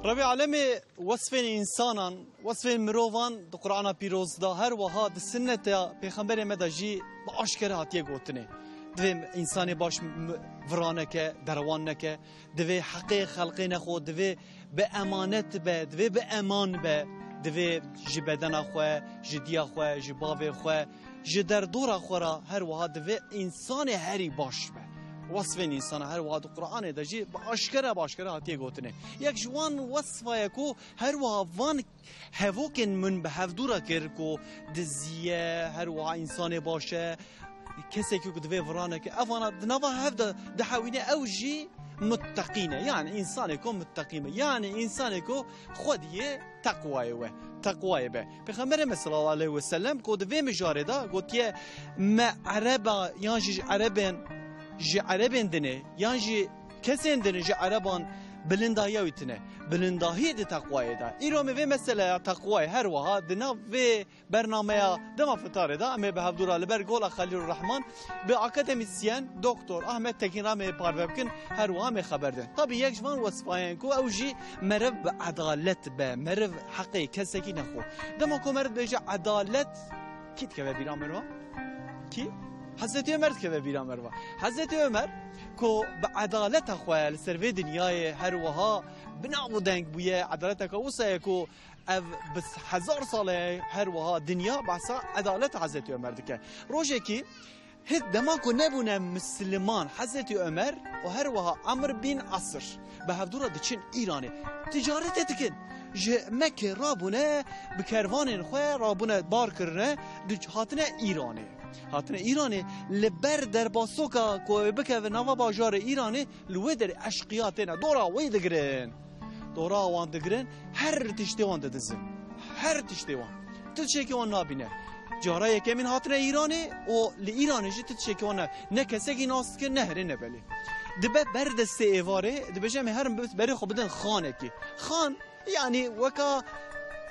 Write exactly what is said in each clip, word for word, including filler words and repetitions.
Rebî Alemê wesfên însanan, wesfên mirovan di Qur'ana Pîroz de, her wiha di sinneta Pêxemberê me de jî bi aşkere hatiye gotinê. Divê însanê baş m-, viraneke, derewan neke, divê heqê xelqê nexwe, divê bi emanet be, divê bi eman be, divê ji bedena xwe, ji diya xwe, ji bavê xwe, ji derdora xwe re her wiha divê însanê herî baş be. Wesfên însana her wiha di Qur'anê de jî bi aşkere, bi aşkere hatiye gotinê. Yek ji wan wesfa ye ku her wiha van hevokên min bi hevdû re kir ku dizî ye, her wiha însanê baş e, kesekî ku divê viraneke, evana di nava hev de dihewîne, ew jî mutteqî ne. Yani însanê ku mutteqî be. Yani însanê ku xwediyê teqwayê we, teqwayê be. Pêxemberê me sallallahu aleyhi ve sellem ku di vê mijarê de gotiye, me ereba yan jî ji erebên, ji erebên dinê yan jî kesên dinê ji ereban bilindahiya wî tune. Bilindahî di teqwayê de. Îro me vê meseleya teqwayê her wiha di nav vê bernameya dema fitarê de em ê bi hevdû re li ber gola Xelîlur Rehman bi akademîsyen Doktor Ahmet Tekîn re em ê parve bikin, her wiha em ê xeber din. Tabî yek ji van wesfayên ku ew jî meriv bi edalet be, meriv heqê kesekî nexwe. Dema ku meriv dibêje edalet, kî dikeve bîra meriva? Kî? Hezretî Ömer dikeve bîra meriva. Hezretî Ömer ku bi edaleta xwe li ser vê dinyayê her wiha bi nav û deng bûye, edaleteke wisa ye ku ev bi hezar sal e her wiha dinya behsa edaleta Hezretî Ömer dike. Rojekî hit dema ku nebûne misliman Hezretî Ömer û her wiha Amr bin Asir bi hevdû re diçin Îranê. Ticaretê dikin. Ji Mekke rabûne bi kervanên xwe rabûne bar kirine, diç-, hatine Îranê. Hatine Îranê li ber derbasoka ku ew bikeve nava bajarê Îranê, li wê derê eşqiya têne dora wê digirin. Dora wan digirin, her tiştê wan didizin. Her tiştê wan. Tu tiştekî wan nabîne. Cara yekemîn hatine Îranê û li Îranê jî tu tiştekî wan ne, ne kesekî nas dikin, ne herê ne belê. Dibe ber destê êvarê, dibêje, em ê herin bi-, berê xwe bidin xanekî. Xan, yanî weka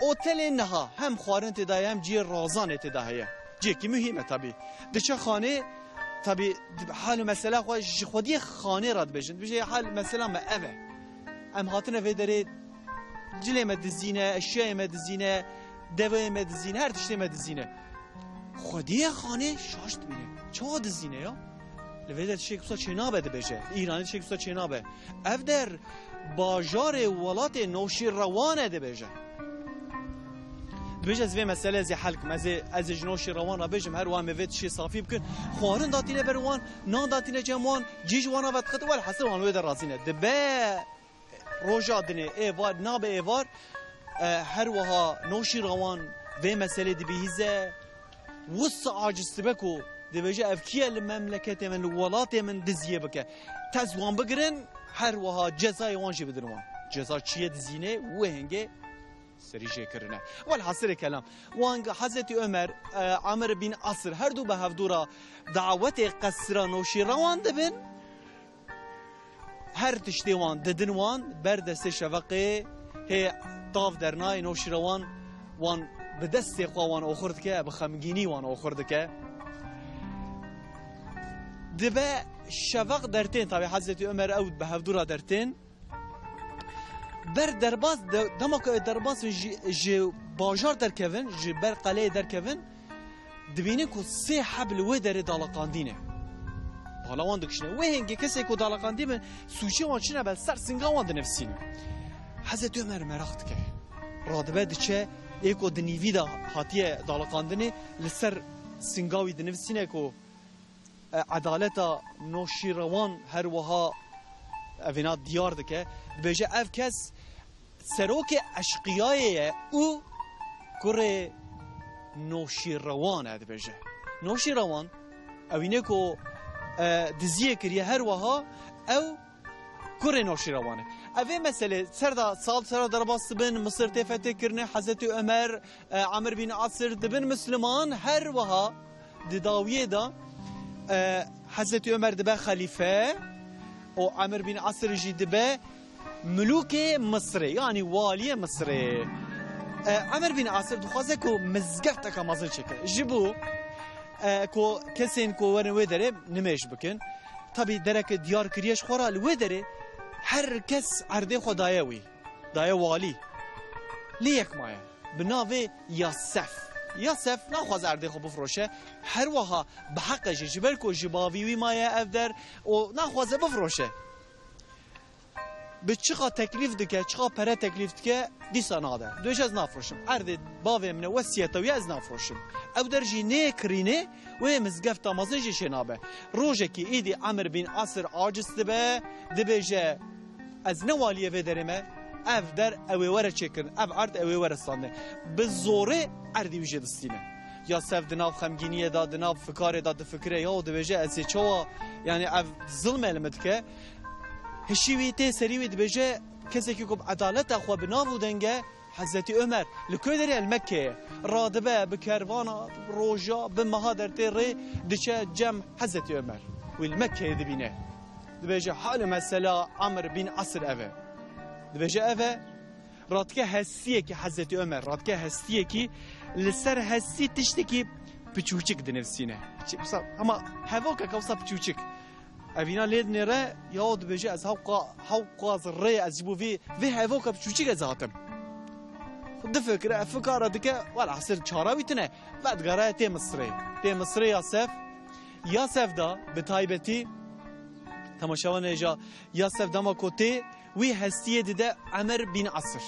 otelê niha, hem xwarin tê de ye, hem cihê razanê tê de heye. Cihekî muhîm e tabî. Diçe xanê, tabî, hal û mesela xwe ji xwediyê xanê re dibêjin. Dibêje, hal mesela me ev e. Em hatine vê derê, cilê me dizîne, eşyayê me dizîne, deveyê me dizîne, her tiştê me dizîne. Xwediyê xanê şaş dibîne. Çawa dizîne ya? Li vê de tiştek wisa çênabe dibêje. Îranê tiştek wisa çênabe. Ev der bajarê welatê Newşîrewan e dibêje. Dibêje, ez vê meselê ez ê hel kim. Ez ê, ez ê ji Newşîrewan re bêjim, her wan me vê tiştê safî bikin. Xwarin datîne ber wan, nan datîne cem wan, cî ji wan ve dixit, welhasil wan wê de razî ne. Dibe roja dinê, êvar, nabe êvar, e, her wiha Newşîrewan vê meselê dibihîze, wisa aciz dibe ku dibêje, ev kî ye li memleketê min, li welatê min diziyê bike. Tez wan bigirin, her wiha cezayê wan jî bidin wan. Ceza çi ye dizînê, wê hingê serî jê kirine. Welhasilê kelam, wan Hezretî Ömer, e, Amir bin Asir her du bi hevdû re dawetê qesra Newşîrewan dibin. Her tiştê wan didin wan, ber destê şeveqê hê tav dernayê Newşîrewan, wan bi destê xwe wan oxir dike, bi xemgînî wan oxir dike. Dibe şeveq dertên, tabî Hezretî Ömer ew bi hevdû re dertên. Ber derbas de, dema ku ew derbas in ji, ji bajar derkevin, ji ber qeleyê derkevin, dibînin ku sê heb li wê derê daleqandî ne. Bala wan dikişîne. Wê hingê kesê ku daleqandî bin, sûcê wan çi ne be, ser singa wan dinivîsîne. Hezretî Ömer meraq dike. Radibe diçe, ê ku di nîvî de hatiye daleqandinê, li ser singa wî dinivîsîne ku e, edaleta Noşîrewan her wiha evîna diyar dike. Dibêje, ev kes serokê eşqiyayê ye û kurê Noşîrewan e, dibêje. Noşîrewan, ewînê ku, e, diziyê kiriye, her wiha ew kurê Noşîrewan e. Ev ê meselê ser da sal sera derbas dibin, Misir tê fetihkirinê, Hezretî Ömer, e, Amir bin Asir dibin Misliman, her wiha di dawiyê de, e, Hezretî Ömer dibe xelîfe û Amir bin Asir jî dibe milûkê Misirê, yanî waliyê Misirê. E, Amir bin Asir dixwaze ku mizgefteke mezin çêke. Ji bo, e, ku kesên ku werin wê derê nimêj bikin. Tabî dereke diyar kiriye ji xwe re, li wê derê her kes erdê xwe daye wî. Daye walî. Lê yek maye. Bi navê Yasef. Yasef naxwaze erdê xwe bifroşe. Her wiha bi heqe jî, ji ber ku ji bavî wî maye ev der û naxwaze bifroşe. Bi çiqa teklîf dike, çiqa pere teklîf dike, dîsa nade. Dibêje ez nafroşim. Erdê bavê min e, wesiyeta wî ye, ez nafroşim. Ew der jî nê kirînê, wê mizgefta mezin jî çênabe. Rojekî îdî Emir bin Asir aciz dibe, dibêje, ez ne waliyê vê derê me, ev der ew ê were çêkirin, ev erd ew ê were standin. Bi zorê erdî wî jê distîne. Yasef di nav xemgîniyê de, di nav fikarê de difikire, ya û dibêje, ez ê çawa, yanî ev zilm e li min dike. Hişî wî tê serî wî, dibêje, kesekî ku bi edaleta xwe bi nav û deng e, Hezretî Ömer, li ku derê? Li Mekkeyê. Radibe bi kervana, bi roja, bi meha dertê rê diçe cem Hezretî Ömer. Wî li Mekkeyê dibîne. Dibêje, hal û mesela Amr bin Asr ev e. Dibêje ev e, radike hestiyekî Hezretî Ömer, radike hestiyekî, li ser hestî tiştekî piçûçik dinivîsîne. Piçû-, wisa, hema hevokeke wisa piçûçik. Evîna lê dinêre, ya dibêje, ez hewqa, hewqas rê, ez ji bo vê, vê hevoka piçûçik ez hatim. Difikire, fikara dike, welhasil çara wî tune. Vedigere tê Misirê. Tê Misirê Yasef. Yasef da, bi taybetî, temaşevanê hêja, Yasef dema ku tê, wî hestiyê dide Emir bin Asir.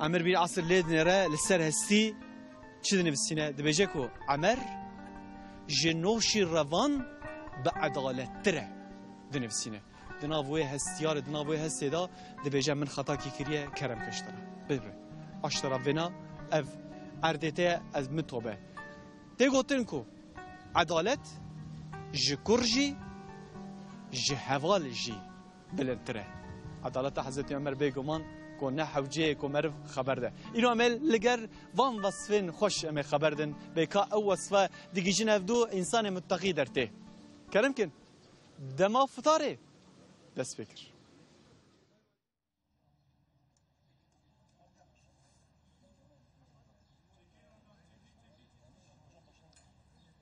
Emir bin Asir lê dinêre, li ser hestî çi dinivîsîne? Dibêje ku Emer ji Noşîrevan bi edalettir e dinivîsîne. Di nav wê hestiyarê, di nav wê hestê de dibêje, min xetakî kiriye, kerem ke ji te re. Bibe. Aştera vêna ev erdê te ye, ez min tobe. Tê gotin ku edalet ji kur jî, ji heval jî bilindtir e. Edaleta Hezretî Ömer bêguman ku ne hewceyê ku meriv xeber de. Îro em ê li ger van wesfên xweş em ê xeber din. Bê ka ew wesfe digihîjin ev du însanê muteqî dertê. Kerem kin, dema fitarê dest pê kir.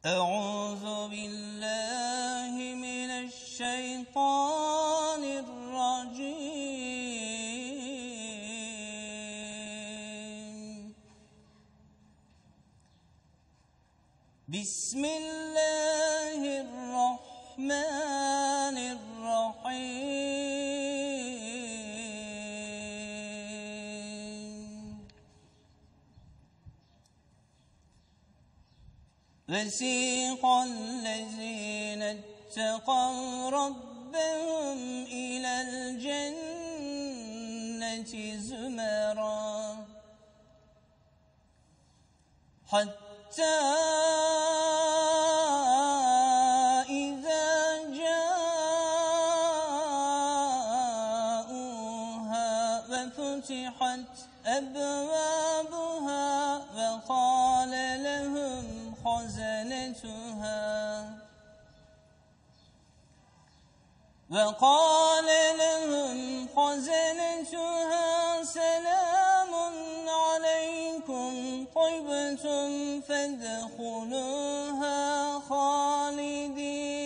أعوذ بالله من الشيطان الرجيم. بسم الله الرحمن الرحيم. وسيق الذين اتقوا ربهم إلى الجنة زمرا. حتى إذا جاءوها وفتحت أبوابها وقال لهم خزنتها وقال لهم خزنتها سلام عليكم طبتم فادخلوها خالدين.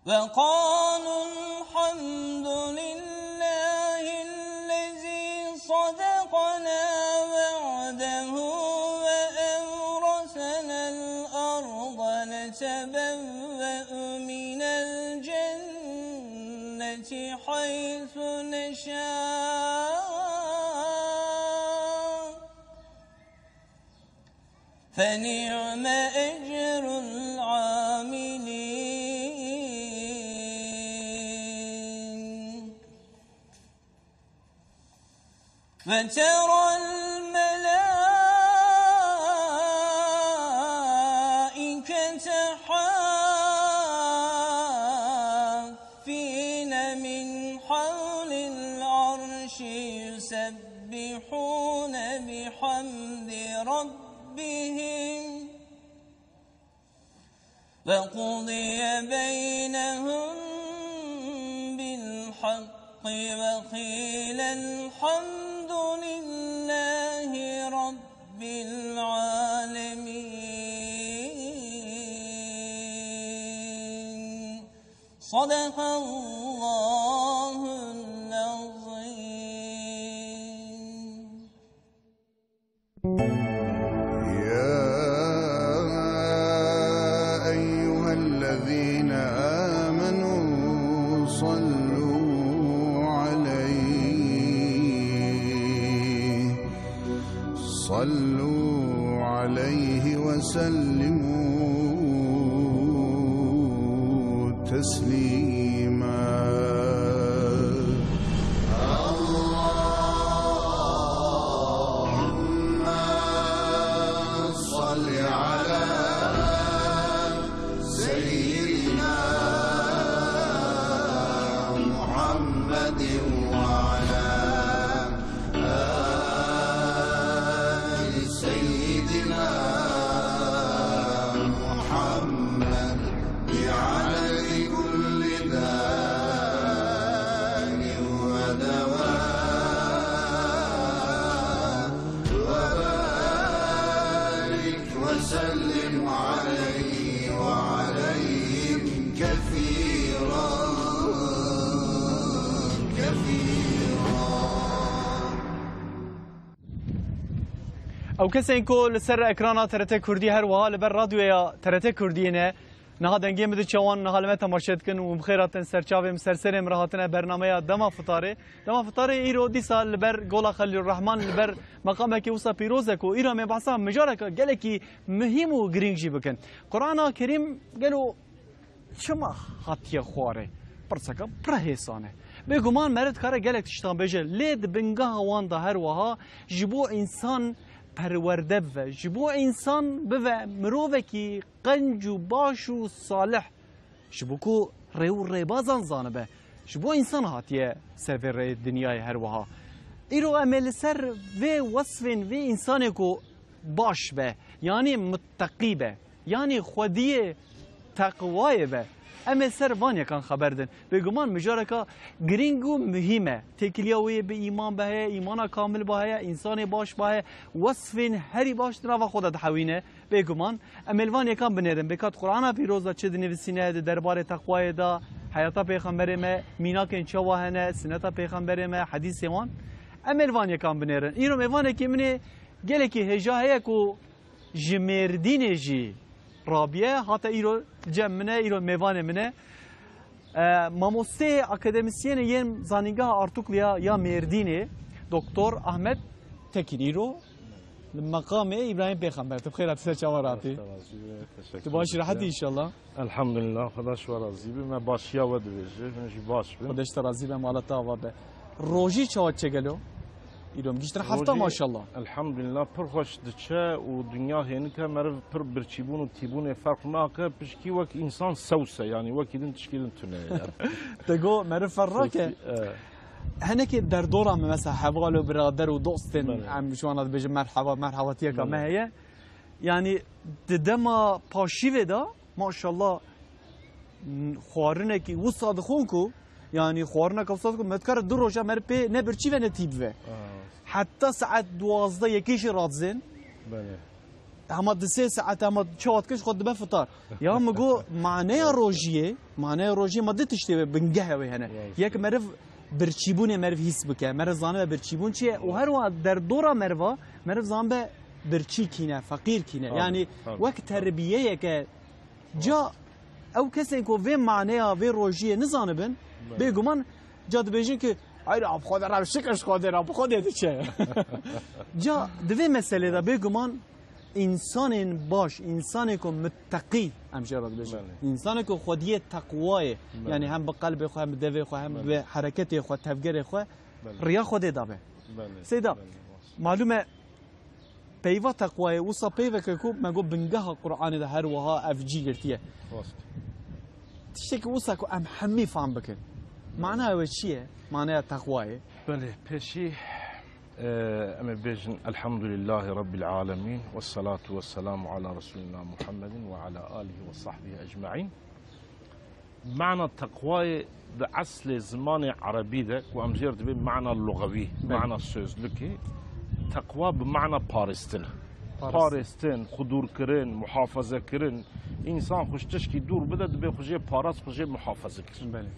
وقالوا الحمد لله الذي صدقنا وعده وأورثنا الأرض نتبوأ من الجنة حيث نشاء. فنعم أجر العاملين. فترى الملائكة حافين من حول العرش يسبحون بحمد ربهم وقضي بينهم بالحق وقيل الحمد لله رب العالمين. صدق الله العظيم. يا أيها الذين آمنوا صلوا عليه، صلوا عليه وسلموا تسليما. اللهم صل على سيدنا محمد وعلى آل سيدنا محمد بعدد كل داء ودواء، وبارك وسلم عليه وعليهم كثيرا، كثيرا. Ew kesên ku li ser ekrana T R T Kurdî, her wiha li ber radyoya T R T Kurdiyê ne, niha dengê min diçe wan, niha li me temaşe dikin û bi xêr hatin ser çavê min, ser serê min re hatine bernameya Dema Fitarê. Dema Fitarê îro dîsa li ber Gola Xelîlurrehman, li ber meqamekî wisa pîroz e ku îro em ê behsa mijareke gelekî muhîm û girîng jî bikin. Qur'ana Kerîm gelo çima hatiye xwarê? Pirseke pir hêsan e. Bêguman meriv dikare gelek tiştan bêje, lê di bingeha wan de her wiha ji bo însan perwerde bibe, ji bo însan bibe mirovekî qenc û baş û salih, ji bo ku rê û rêbazan zanibe, ji bo însan hatiye ser vê rê dinyayê her wiha. Îro em ê li ser vê wesfên vê însanê ku baş be, yanî mutteqî be, yanî xwediyê teqwayê be. Em ê ser van yekan xeber din. Bêguman mijareka girîng û muhîm e. Têkiliya wê yê bi îman be heye, îmana kamil be heye, însanê baş be heye, wesfên herî baş di nava xwe de dihewîne. Bêguman em ê li van yekan binêrin. Bêkat Qur'ana Pîroz de çi dinivîsîne, di derbarê teqwayê de, heyata Pêxemberê me, mînakên çawa hene, sineta Pêxemberê me, hedîsê wan. Em ê li van yekan binêrin. Îro mêvanekî min ê gelekî hêja heye ku ji Mêrdînê jî rabiye, hate îro cem min e, îro mêvanê min e. E, mamosteyê akademîsyenê yên Zanîngeha Artukluya ya Mêrdînê, Doktor Ahmet Tekîn îro li meqamê Îbrahîm Pêxember. Tu bi xêr hatî, ser çavan hatî? Teşekkür ederim. Tu baş, rehet î înşallah? Elhamdülillah, Xweda ji we razî be. Me başiya we dibêje, hûn jî baş bin. Xwedê ji te razî be, mala te ava be. Rojî çawa diçe gelo? Îro em gihîştin hefta, maşallah. Elhamdülillah, pir xweş diçe û dinya hênik e, meriv pir birçîbûn û tîbûnê ferq nake, pişkî wek însan sews e, yanî wekî din tişkî din tune ye, yanî. Te got meriv ferq nake. Sewsî, e. Hinekî derdora me, mesela heval û birader û dostên, belê, em ji wan re dibêjin merheba, merhebatiyeka me, belê, heye. Yanî di dema paşîvê de, maşallah, xwarinekî wisa dixwin ku, yanî xwarineke wisa dixwin, me dikare du roja meriv pê ne birçî ve ne tî bive. Aa. Heta saet duwazdeh yekê jî radizên. Belê. Hema di sê saet hema çawa dikir ji xwe dibe fitar. Ya min got, maneya rojiyê, maneya rojiyê ma du tiştê wê bingehê wê hene. Rast. Yek meriv birçîbûnê meriv hîs bike, meriv zanibe birçîbûn çi ye û her wiha derdora meriva meriv zanibe birçî kî ne, feqîr kî ne. Tabii, yanî tabii, wek, tabii, terbiyeyeke. Ca ew kesên ku vê maneya vê rojiyê nizanibin, belê, bêguman ca dibêjin ki, "Hayır, ab Xwedê re şikir, ji Xwedê re, bi Xwedê diçe." Ca di vê meselê de bêguman Însanên baş, însanê ku mutteqî, em jê re dibêjin. Belê. Însanê ku xwediyê teqwayê, Belê. yanî hem bi qelbê xwe, hem bi devê xwe, hem Belê. bi hereketê xwe, tevgerê xwe, Belê. riya Xwedê dabe. Belê. Seyda, Belê. malûm e, peyva teqwayê, wisa peyveke ku me got bingeha Qur'anê de her wiha ev cî girtiye. Rast. Tiştekî wisa ku em hemî fam bikin. Mana wê çi ye? Manaya teqwayê. Belê, pêşî, e, em ê bêjin, Elhamdulillahî Rabbil Alemîn, vessalatu vesselamu ala Resulina Muhammedin ve ala alihi ve sahbihi ecmaîn. Mana teqwayê di eslê zimanê erebî de, ku em jê re dibê mana lugewî, Belê. mana sözlükê, teqwa bi mana parêstin e. Parêstin. Parêstin, xwe dûrkirin, muhafazekirin. Însan xwe ji tişkî dûr bide, dibê xwe jê parast, xwe jê muhafaze kir. Belê.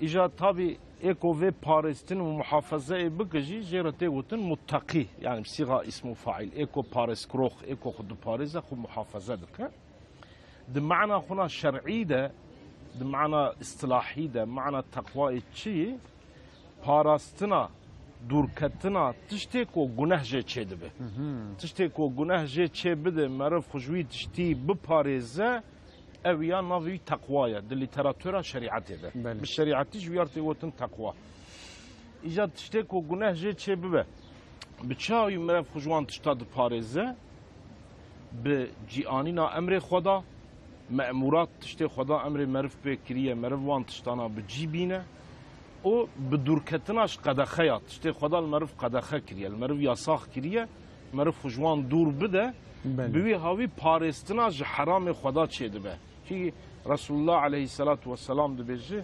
Îja tabî ê ku vê parêstin û muhafazeyê bike jî, jê re tê gotin mutteqî, yani bi sîxa îsm û faîl. Ê ku parêzkirox, ê ku xwe diparêze, xwe muhafaze dike. Di mana xwe na şer'î de, di mana istilahî de, mana teqwayê çi ye? Parastina, dûrketina tiştê ku guneh jê çêdibe. Hı hı. Tiştê ku guneh jê çêbide, meriv xwe ji wî tiştî biparêze, ew ya navê wî teqwa ye di lîteratura şerîetê de. Belê. Bi şerîetî ji wî ya re tê gotin teqwa. Îca tiştê ku guneh jê çê bibe, bi çawa wî meriv xwe ji wan tişta diparêze? Bi cîanîna emrê Xweda, me'mûrat, tiştê Xweda emrê meriv pê kiriye, meriv wan tiştana bi cî bîne. û bi dûrketina ji qedexe ya, tiştê Xweda li meriv qedexe kiriye, li meriv yasax kiriye, meriv xwe ji wan dûr bide, Belê. bi wî hawî parêstina ji heramê Xweda çêdibe. Çi Resulullah aleyhisselatu vesselam dibêje,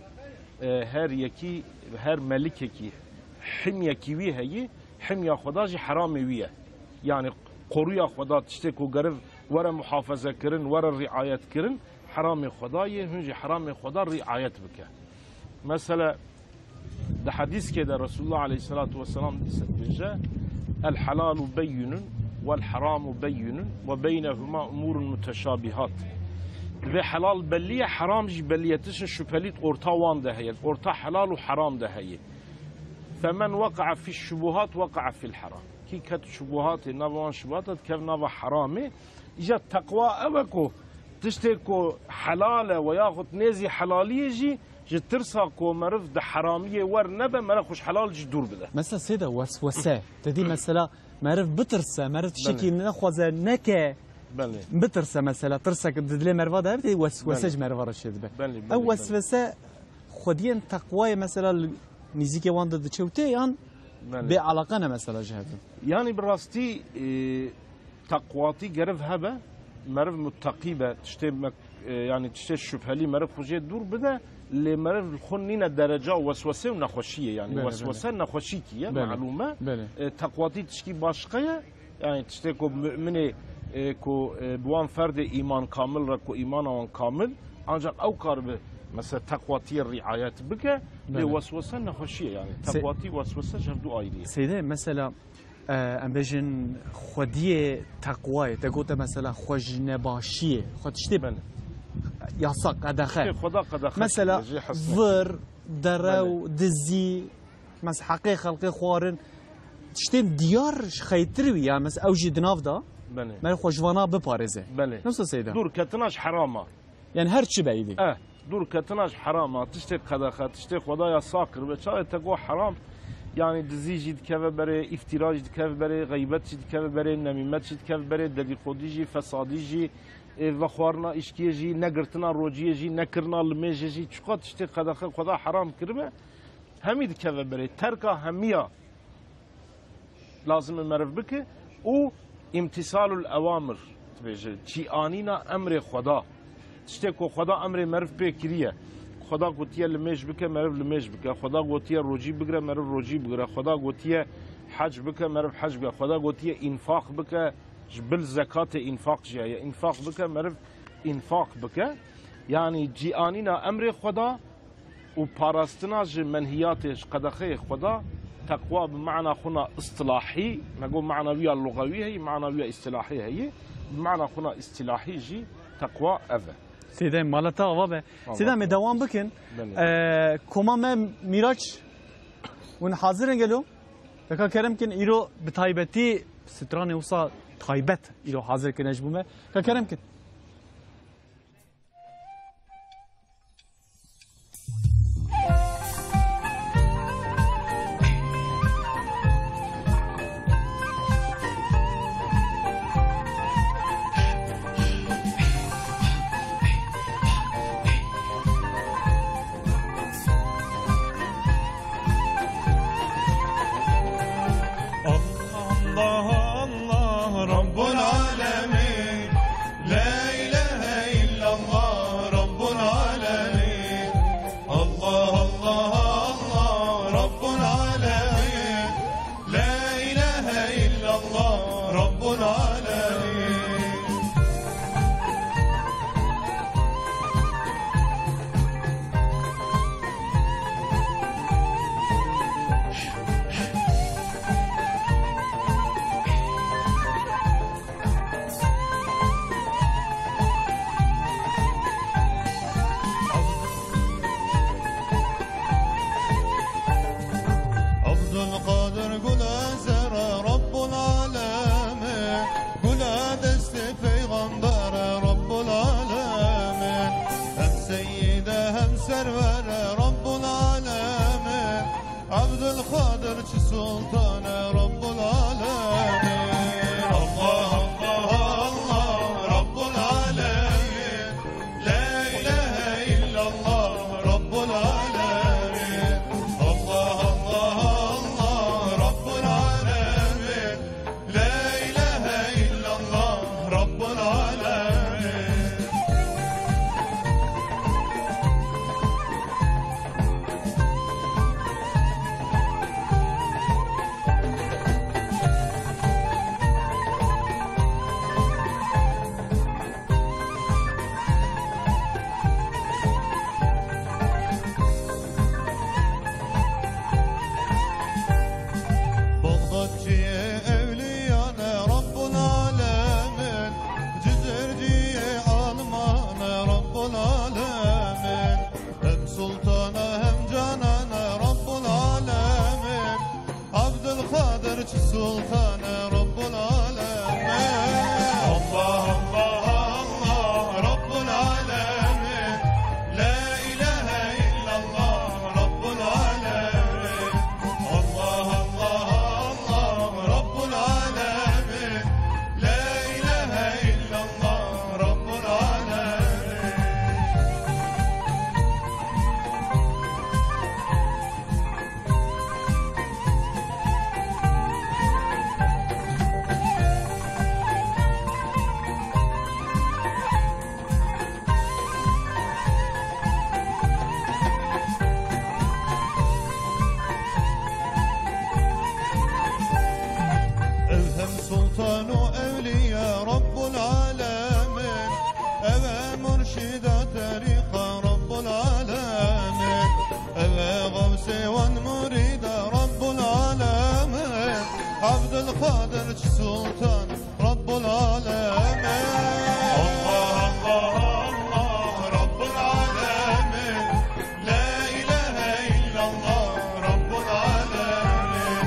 e, her yekî, her melikekî himyekî wî heyî, himya Xweda jî heramê wî ye. Yani qoruya Xweda, tiştê ku geriv were muhafaze kirin, were riayet kirin, heramê Xweda ye, hûn jî heramê Xweda riayet bike. Mesela, di hedîskê de Resulullah aleyhissalatu vesselam dibêje, "El helalu beyyinun, vel heramu beyyinun, ve beynehuma umurun muteşabihat." Divê helal belî ye, heram jî belî ye. Tiştin şüpheli orta wan de heye, orta helal û heram de heye. Femen veqa'a fiş şubuhat veqa'a fil heram. Kî ket şubuhatê, nava wan şubuhata dikev nava heramê. Îca teqwa ew e ku tiştê ku helal e we yaxud nêzî helaliyê jî ji tirsa ku meriv di heramiyê wer nebe, meriv xwe ji helal jî dûr bide. Mesela sê de weswese. Te dî mesela meriv bitirse, meriv tiştekî Belê. nexwaze neke, Belê. bitirse mesela, tirsek di dilê meriva de hebe, weswese Belê. ji meriva re çêdibe. Belê, belê, Ew belê. weswese xwediyên teqwayê mesela li nîzîkê wan de diçe û tê yan Belê. bê eleqe ne mesela ji hev de? Yani bi rastî, e, teqwatî geriv hebe, meriv mutteqî be, tiştê me-, e, yani tiştê şüpheli meriv xwe jê dûr bide, lê meriv li xwe nîne dereca weswesê û nexweşiyê, yani Belê, weswese belê. nexweşîkî ye, Belê. malûm e. Belê. E, teqwatî tişkî başqe ye, yani tiştê ku mu'minê, e, ku, e, bi wan ferdê îman kamil re ku îmana wan kamil, ancak ew karibe mesela teqwatiyê riayet bike, lê Belê. weswese nexweşiyê yani. Se- Teqwatî weswese ji hevdû ayrî ye. Seyde, mesela, E, em bêjin xwediyê teqwayê, te gote mesela xwe ji nebaşiyê, xwe tiştê Belê. yasa, qedexe. Tiştê Xweda qedexe Mesela kiriye, jê hez neke. vir, derew, Belê. dizî, mes-, heqê xelqê xwarin, tiştên diyar ji xeytir wî ya, mes-, ew jî di nav da, Belê. me xwe ji vana biparêze. Belê. Nasıl Seyda? Dûr ketina ji herama. Yani her çi be îdî. Eh, dûr ketina ji heram a, tiştê qedexe, tiştê Xwedaya sax kiribe. Çaxê te got heram, yani dizî jî dikeve berê, îftîra jî dikeve berê, xeybet jî dikeve berê, nemîmet jî dikeve berê, dedîxodî jî, fesadî jî, e, vexwarina îşkiyê jî, negirtina rociyê jî, nekirina limêjê jî, çiqa tiştê qedexe Xweda heram kiribe, hemî dikeve berê. Terka hemiya lazim e meriv bike û îmtîsalul ewamir dibêje, çîanîna emrê Xweda. Tiştê ku Xweda emrê meriv pê kiriye. Xweda gotiye limêj bike, meriv limêj bike. Xweda gotiye rocî bigire, meriv rocî bigire. Xweda gotiye hec bike, meriv hec bike. Xweda gotiye înfaq bike, ji bil zekatê înfaq jî heye. Înfaq bike, meriv înfaq bike. Yanî cîanîna emrê Xweda û parastina ji menhiyatê, ji qedexeyê Xweda, teqwa bi mana xwe na istilahî, me got mana wî ya lugewî heye, mana wî ya istilahî heye, bi mana xwe na istilahî jî teqwa ev e. Seyda, mala te ava be. Ava Seyda, me be. dewam bikin. Belê. Ee, koma me Mîraç, hûn hazir in gelo? Te ka kerem kin, îro bi taybetî Stranê wisa taybet îro hazir kirine ji bo me. Ka kerem kin. الله الله رب العالمين. لا إله إلا الله رب العالمين. الله الله الله رب العالمين. لا إله إلا الله رب العالمين. Abdülkadir Gule sere Rabbul Alemi, Gule destê Peygamber Rabbul Alemi, hem Seyyide hem Server Rabbul Alemi, Abdülkadir çi Sultan Rabbul Alemi. Allah Allah Allah Rabbul Alemi. لا إله إلا الله رب العالمين. الله الله الله رب العالمين. لا إله إلا الله رب العالمين. Bağdatçıyı evliyanı Rabbul Alemin, Cizirciyi almanı Rabbul Alemin, hem sultanı hem cananı Rabbul Alemin, Abdülkadirçi Sultanı Rabbul Alemin. Allah Allah Allah Rabbul Alemin. La ilahe illallah Rabbul Alemin. Allah Allah Allah Rabbul Alemin. La ilahe illallah Rabbul Alemin. Ev hem Sultan û Ewliya Rabbul Alemin, ev e Murşida Terîqa Rabbul Alemin. Ev e Gavsê wan murîda Rabbul Alemin, Abdülkadir Sultan Rabbul Alemin. Allah, Allah, Allah, Rabbul Alemin. La ilahe illallah, Rabbul Alemin.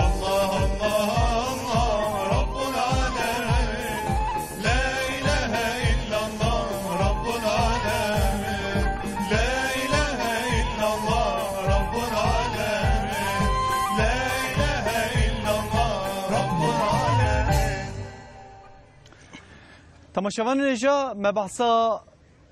Allah, Allah, Allah, Rabbul Alemin. La ilahe illallah Rabbul Alemin. La ilahe illallah Rabbul Alemin. La ilahe illallah Rabbul Alemin. Temaşevanên hêja, me behsa,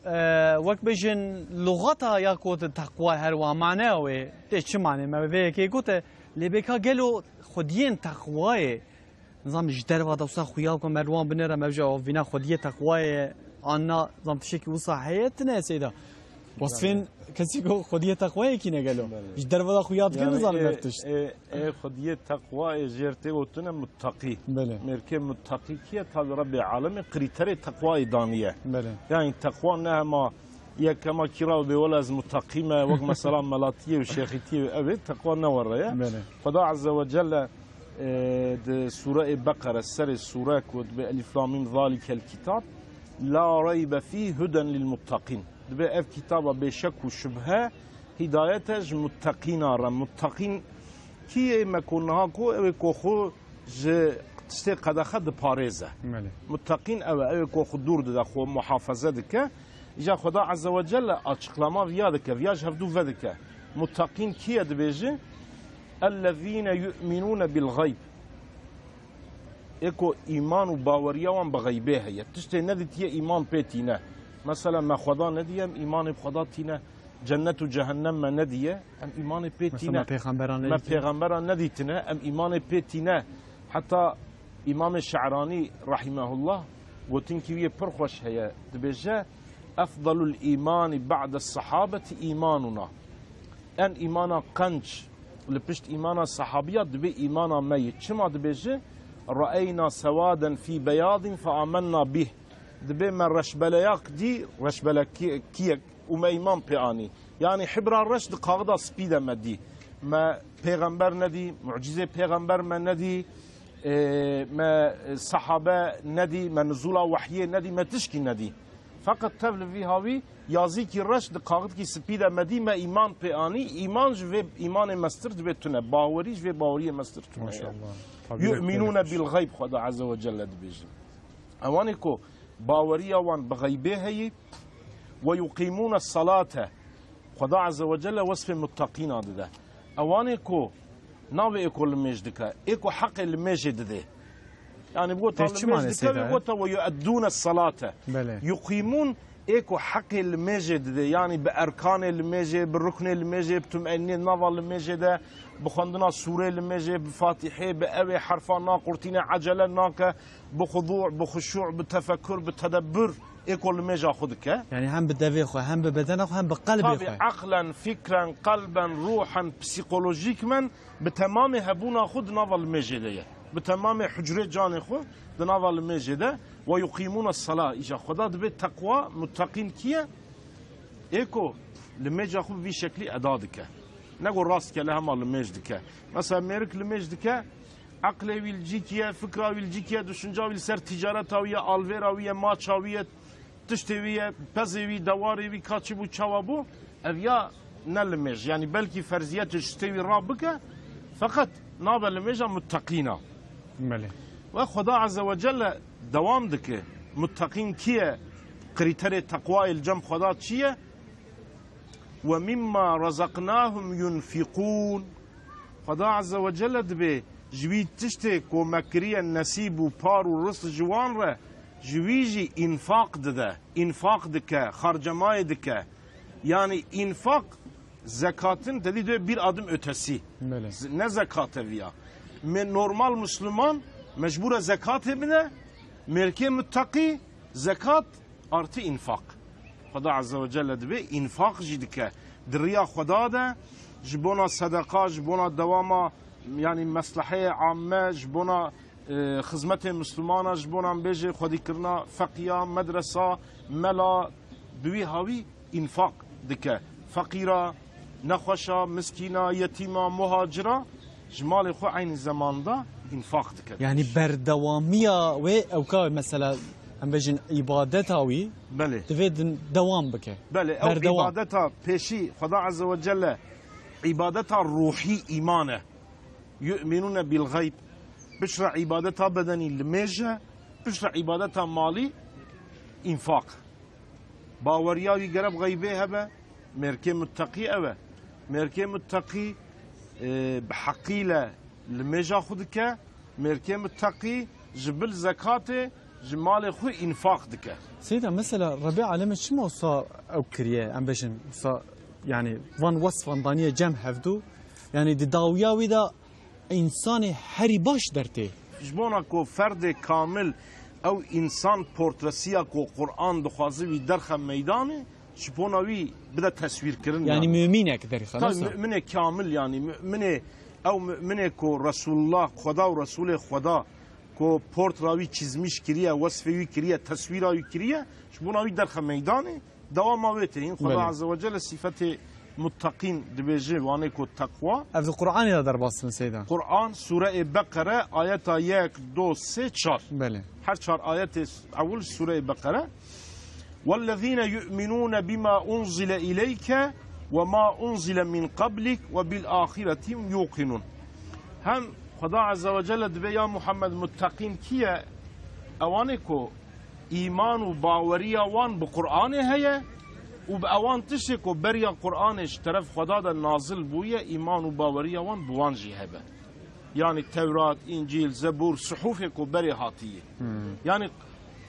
e, wek bêjin, lugata ya ku teqwa her wa maneya wê tê çi manê me vê yekê gote, lê bêka gelo xwediyên teqwayê Nizam ji derva de wisa xuya ku me li wan binêre, me bije ev vîna xwediyê teqwayê ye, an na, nizam tiştekî wisa heye, tine ye seyda. Wasfên kesî ku xwediyê teqwayê kî ne gelo? Belê. Ji derva de xuya dike, yani, nizam e, ev tişt. E, e, xwediyê teqwayê jêr tê gotine muttaqî. Belê. Mêrkê muttaqî kî ye? Tabi Rebbê Alemê krîterê teqwayê daniye. Belê. Yani teqwa ne hema Yek hema kî ra bê wela ez muteqî me, wek mesela melatiyê û şêxîtiyê û ew ê teqwa ne were ye. Belê. Xweda Azze ve Celle, e, di Sûreyê Beqere, serê sûre ku dibê Elif Lam Mîm zalikel kitab, la reybe fî huden lil muttaqîn. Dibê ev kitaba bê şek û şubhe hîdayet e ji mutteqîna re. Mutteqîn kî yê me ku niha ku ew ê ku xwe ji Tiştê qedexe diparêze. Belê. Muttaqîn ew e, ew ê ku xwe dûr dide, xwe muhafaze dike. Îca Xweda Azze ve Celle açıklama viya dike, viya ji hevdû ve dike. Muttaqîn kî ye dibêje? Ellezîne yu'minûne bil xeyb. Ê ku îman û baweriya wan bi xeybê heye. Tiştê nedîtiye îman pê tîne. Mesela me Xweda nediye, em îmanê bi Xweda tîne. Cennet û cehennem me nediye, em îmanê pê Mesela tîne. me pêxemberan Me nedîtine. pêxemberan nedîtine, em îmanê pê tîne. Heta Îmamê Şe'ranî rahimehullah gotinkî wî yê pir xweş heye, dibêje, "Efdalul îmanî ba'de sahabeti îmanuna." En îmana qenc li pişt îmana sahabiya dibê îmana me ye. Çima dibêje? "Re'eyna sewaden fî beyadin fe amenna bih." Dibê me reşbeleyak dî, reşbelekiyek û me îman pê anî. Yanî hibra reş di kaxida spî de me dî. Me pêxember nedî, mucîzê pêxember me nedî, e, me, e, sahabe nedî, me nizûla wehyê nedî, me tişkî nedî. Feqet tev li vî hawî yazîkî reş di kaxidkî spî de me dî, me îman pê anî. Îman ji vê îmanê mestir dibê tune. Bawerî ji vê baweriyê mestir tune ye. Maşallah. Tabii, Yu'minûne öyle bir şey. bil xeyb, Xweda Azze ve Celle dibêje. Ewanê ku baweriya wan bi xeybê heyî, "Ve yuqîmûne salate." Xweda Azze ve Celle wesfê muttaqîna dide. Ewanê ku navê ê ku limêj dike, ê ku heqê limêjê didê. Yani bu Tê çi limêj manê dike seyda? Ve gota "Ve yueddûne salate." Belê. Yuqîmûn ê ku heqê limêjê didê. Yani bi erkanê limêjê, bi ruknê limêjê, bi tumenînê nava limêjê de, bi xwendina sûrê limêjê, bi Fatîhê, bi ewê herfa naqurtîne, ecele nake, bi xudû, bi xuşû, bi tefekkur, bi tedebbur ê ku limêja xwe dike. Yani hem bi devê xwe, hem bi bedena xwe, hem bi qelbê Tabi xwe. Eqlen, fikren, qelben, ruhen, psîkolojîkmen bi temamê hebûna xwe di nava limêjê de ye. Bi temamê hucrê canê xwe di nava limêjê de. "Ve yuqîmûne sala." Îca Xweda dibê teqwa, muttaqîn kî ye? Ê ku limêja xwe bi vî şeklî eda dike. Ne ku rastgele hema limêj dike. Mesela mêrik limêj dike, eqlê wî li cîkî ye, fikra wî li cîkî ye, düşünca wî li ser tîcareta wî ye, alvêra wî ye, maça wî ye, tiştê wî ye, pezê wî, dewarê wî, ka çi bû, çawa bû, ev ya ne limêj. Yani belkî ferziyetê ji tê wî ra bike, feqet nabe limêja muttaqîna. Belê. Ve Xweda Azze ve Celle dewam dike. Muttaqîn kî ye? Krîterê teqwayê li cem Xweda çi ye? "Ve mimma razaqnahum yunfiqûn." Xweda Azze ve Celle dibê ji wî tiştê ku me kiriye nesîb û par û rizq ji wan re, ji wî jî înfaq dide. Înfaq dike, xarcemayê dike. Yani înfaq zekatin te dî dê bir adım ötesi. Belê. Z-, ne zekat ev ya. Me normal Müslüman mecbur e zekatê bide. Mêrkê muttaqî zekat artı infak. Xweda Azze ve Celle dibê infak jî dike. Di riya Xweda de ji bona sedeqa, ji bona dewama, yani mesleheyê amme, ji bona, e, xizmetê Müslümana, ji bona bêjê xwedîkirina feqiya, medresa, mela, bi wî hawî înfaq dike. Feqîra, nexweşa, miskîna, yetîma, muhacira ji malê xwe eynî zemanda înfaq dike. Yani berdewamiya wê ewka mesela em bêjin îbadeta wî Belê. divê din dewam bike. Belê, ew Berdewam. îbadeta pêşî Xweda Azze ve Celle îbadeta ruhî îman e. Yu'minûne bil xeyb. Piştre îbadeta bedenî limêj e, piştre îbadeta malî înfaq. Baweriya wî gere bi xeybê hebe, mêrkê muttaqî ew e. Mêrkê muttaqî, e, bi heqîle limêja xwe dike, mêrkê muttaqî ji bil zekatê ji malê xwe înfaq dike. Seyda, mesela Rebê Alemê çima wisa ew kiriye, em bêjin, wisa, yani van wesfan daniye cem hevdû, yani di dawiya wî de însanê herî baş dertê. Ji bona ku ferdê kamil ew însan portresiya ku Quran dixwaze wî derxe meydanê, ji bona wî bide teswîrkirin Yani yani. mümînek derxe, Tabii nasıl? müminê kamil yani, müminê, ew müminê ku Resulullah, Xweda û Resulê Xweda ku portra wî çizmiş kiriye, wesfê wî kiriye, teswîra wî kiriye, ji bona wî derxe meydanê, dewama wê tê. Hîn Xweda Belê. Azze ve Celle sîfetê muttaqîn dibêje, wanê ku teqwa. Ev di Qur'anê de derbas dibin Seyda. Qur'an, Sûreyê Beqere, ayeta yek, do, sê, çar. Belê. Her çar ayetê ewil Sûreyê Beqere. "Wellezîne yu'minûne bima unzile ileyke ve ma unzile min qablik ve bil ahireti hum yuqinûn." Hem Xweda Azze ve Celle dibê ya Muhammed, muttaqîn kî ye? Ewanê ku îman û baweriya wan bi Qur'anê heye û bi ewan tiştê ku beriya Qur'anê ji teref Xweda de nazil bûye, îman û baweriya wan bi wan jî hebe. Yanî Tewrat, Încîl, Zebûr, suhufê ku berê hatiye. Hmm. Yanî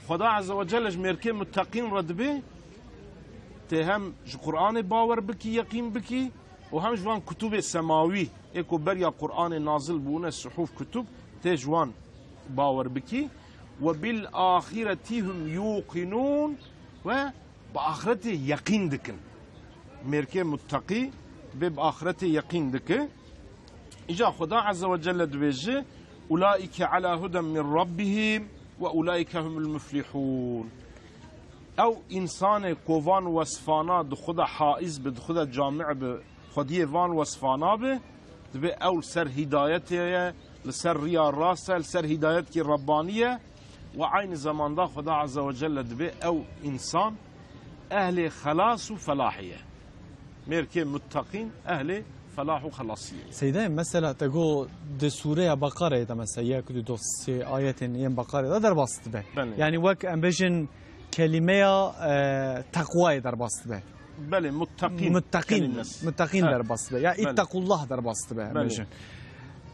Xweda Azze ve Celle ji mêrkê muttaqîn re dibê, tê hem ji Qur'anê bawer bikî, yeqîn bikî û hem ji van kutubê semawî ê ku beriya Qur'anê nazil bûne, suhuf, kutub, tê ji wan bawer bikî. "Ve bil ahireti hum yuqinûn", we bi axiretê yeqîn dikin. Mêrkê muttaqî bê bi axiretê yeqîn dike. Îca Xweda Azze ve Celle dibêje, "Ulaike ala huden min rabbihim ve ulaike humul muflihûn." Ew însanê ku van wesfana di xwe de haiz bi, di xwe de cami bi, xwediyê van wesfana bi, dibê ew li ser hîdayetê ye, li ser riya rast e, li ser hîdayetkî Rebbanî ye. Û aynî zamanda Xweda Azze ve Celle dibê ew însan ehlê xelas û felahê ye. Mêrkê muttaqîn ehlê felah û xelasî ye. Seydayê, mesela te got di sûreya Beqareyê de, mesela yek, du, doh, sê ayetên yên Beqarê de derbas dibe. Belê. Yanî wek em bêjin kelîmeya, e, teqwayê derbas dibe. Belê, muttaqîn Muttaqîn, kelimesi. muttaqîn Evet. derbas dibe. Ya Belê. ittaqullah derbas dibe, em Belê. bêjin.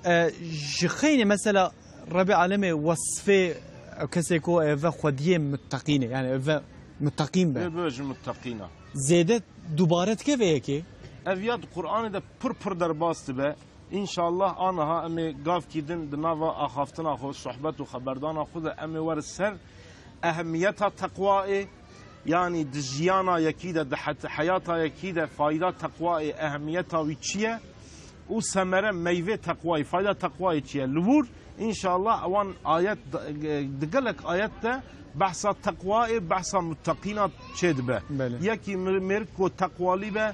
E, ji xeynî mesela Rebê Alemê wesfê ew kesê ku eve xwediyê muttaqîn e, yani eve muttaqîn be. Ê bêjin muttaqîna. Zêde dubare dike vê yekê? Ev ya di Qur'anê de pir pir derbas dibe. Înşallah aniha em ê gavkî din di nava axaftina xwe, sohbet û xeberdana xwe de em ê werin ser ehemiyeta teqwayê, yanî di jiyana yekî de, di het-, heyata yekî de fayda teqwayê, ehemiyeta wî çi ye û semere, meyvê teqwayê, fayda teqwayê çi ye? Li wir, înşallah, ewan ayet, di gelek ayet de behsa teqwayê, behsa muttaqîna çêdibe. Belê. Yekî mir-, mêrik ku teqwalî be,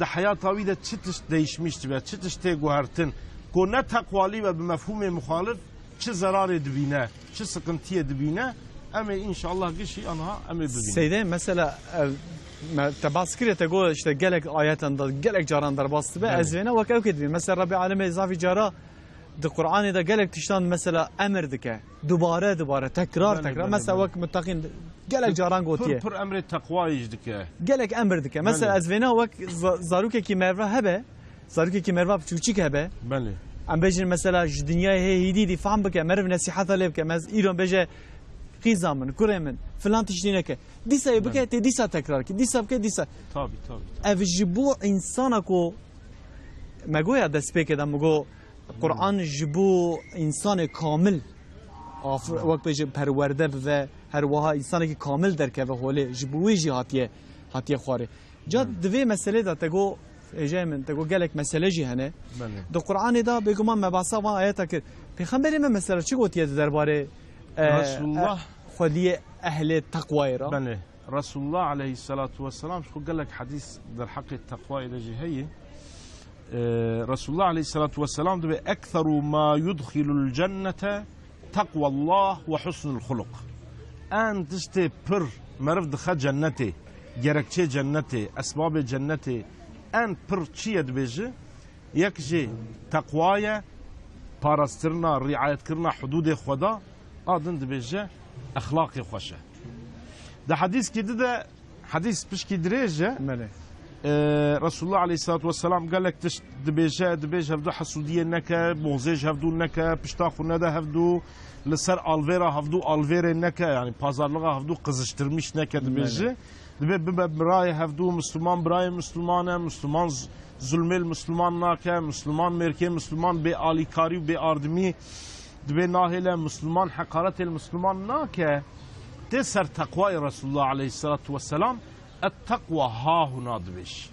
di heyata wî de çi tişt değişmiş dibe, çi tişt tê guhertin, ku ne teqwalî be bi mefhûmê muxalif çi zerarê dibîne, çi sıkıntiyê dibîne, em ê înşallah gişî anha em ê bibînin. Seyde, mesela, ev, me, te bas kiriye, te got, işte, gelek ayetan da, gelek caran derbas dibe, Belê. ez vêna wek ew kê dibînim. Mesela, Rebê Alemê zafî cara di Qur'anê de gelek tiştan, mesela, emir dike. Dubare, dubare, tekrar, Belê, tekrar. belê, Mesela, belê. wek muttaqîn gelek caran gotiye. Pir, pir emrê teqwayê jî dike. Gelek emir dike. Mesela, Belê. ez vêna wek za-, zarokekî merva hebe, Zarokekî merva piçûçik hebe. Belê. Em bêjin mesela ji dinyayê hê hîdî hîdî fehm bike, meriv nesîheta lê bike. Mez îro bêje, "Qîza min, kurê min, filan tiştî neke." Dîsa yê bike, Belê. tê dîsa tekrar ki, dîsa bike, dîsa. Tabii, tabii, tabii. Ev ji bo însana ku me goya destpêkê de, me got, Qur'an ji bo însanê kamil, afir-, Hı. wek bêje perwerde bibe, her wiha însanekî kamil derkeve holê, ji bo wê jî hatiye, hatiye xwarê. Ca Hı. di vê meselê de te got, hêjayê min, te got gelek mesele jî hene. Belê. Di Qur'anê de bêguman me behsa van ayeta kir. Pêxemberê me mesela çi gotiye di derbarê, e, Resulullah. e, xwediyê ehlê teqwayê re? Belê. Resulullah aleyhissalatu vesselam ji xwe gelek hedîs derheqê teqwayê de jî heye. E, Resulullah aleyhissalatu vesselam dibê, "Ekseru ma yudxilul cennete teqwallah ve husnul xuluq." En tiştê pir meriv dixe cennetê, gerekçê cennetê, esbabê cennetê, en pir çi ye dibêje? Yek jê teqwa ye, parastirina, riayetkirina hudûdê Xweda, a din dibêje exlaqê xweş e. Di hedîskî di de Hedîs pişkî dirêj e. Belê. Ee, Resulullah aleyhissalatu vesselam gelek tişt dibêje, dibêje hevdu hesûdiyê neke, boxzê ji hevdu neke, pişta xwe nede hevdu, li ser alvêra hevdu alvêrê neke, yani pazarlığa hevdu kızıştırmış neke dibêje. Belê. Dibê bibe birayê hevdu, Müslüman birayê Müslüman e, Müslüman z-, zulmê li Müslüman nake, Müslüman mêrkê Müslüman bê alîkarî û bê ardimî Dibê nahêle Misliman, heqaretê li Misliman nake, tê ser teqwayê Resulullah aleyhisselatu vesselam, "Et-teqwa hahuna" dibêj.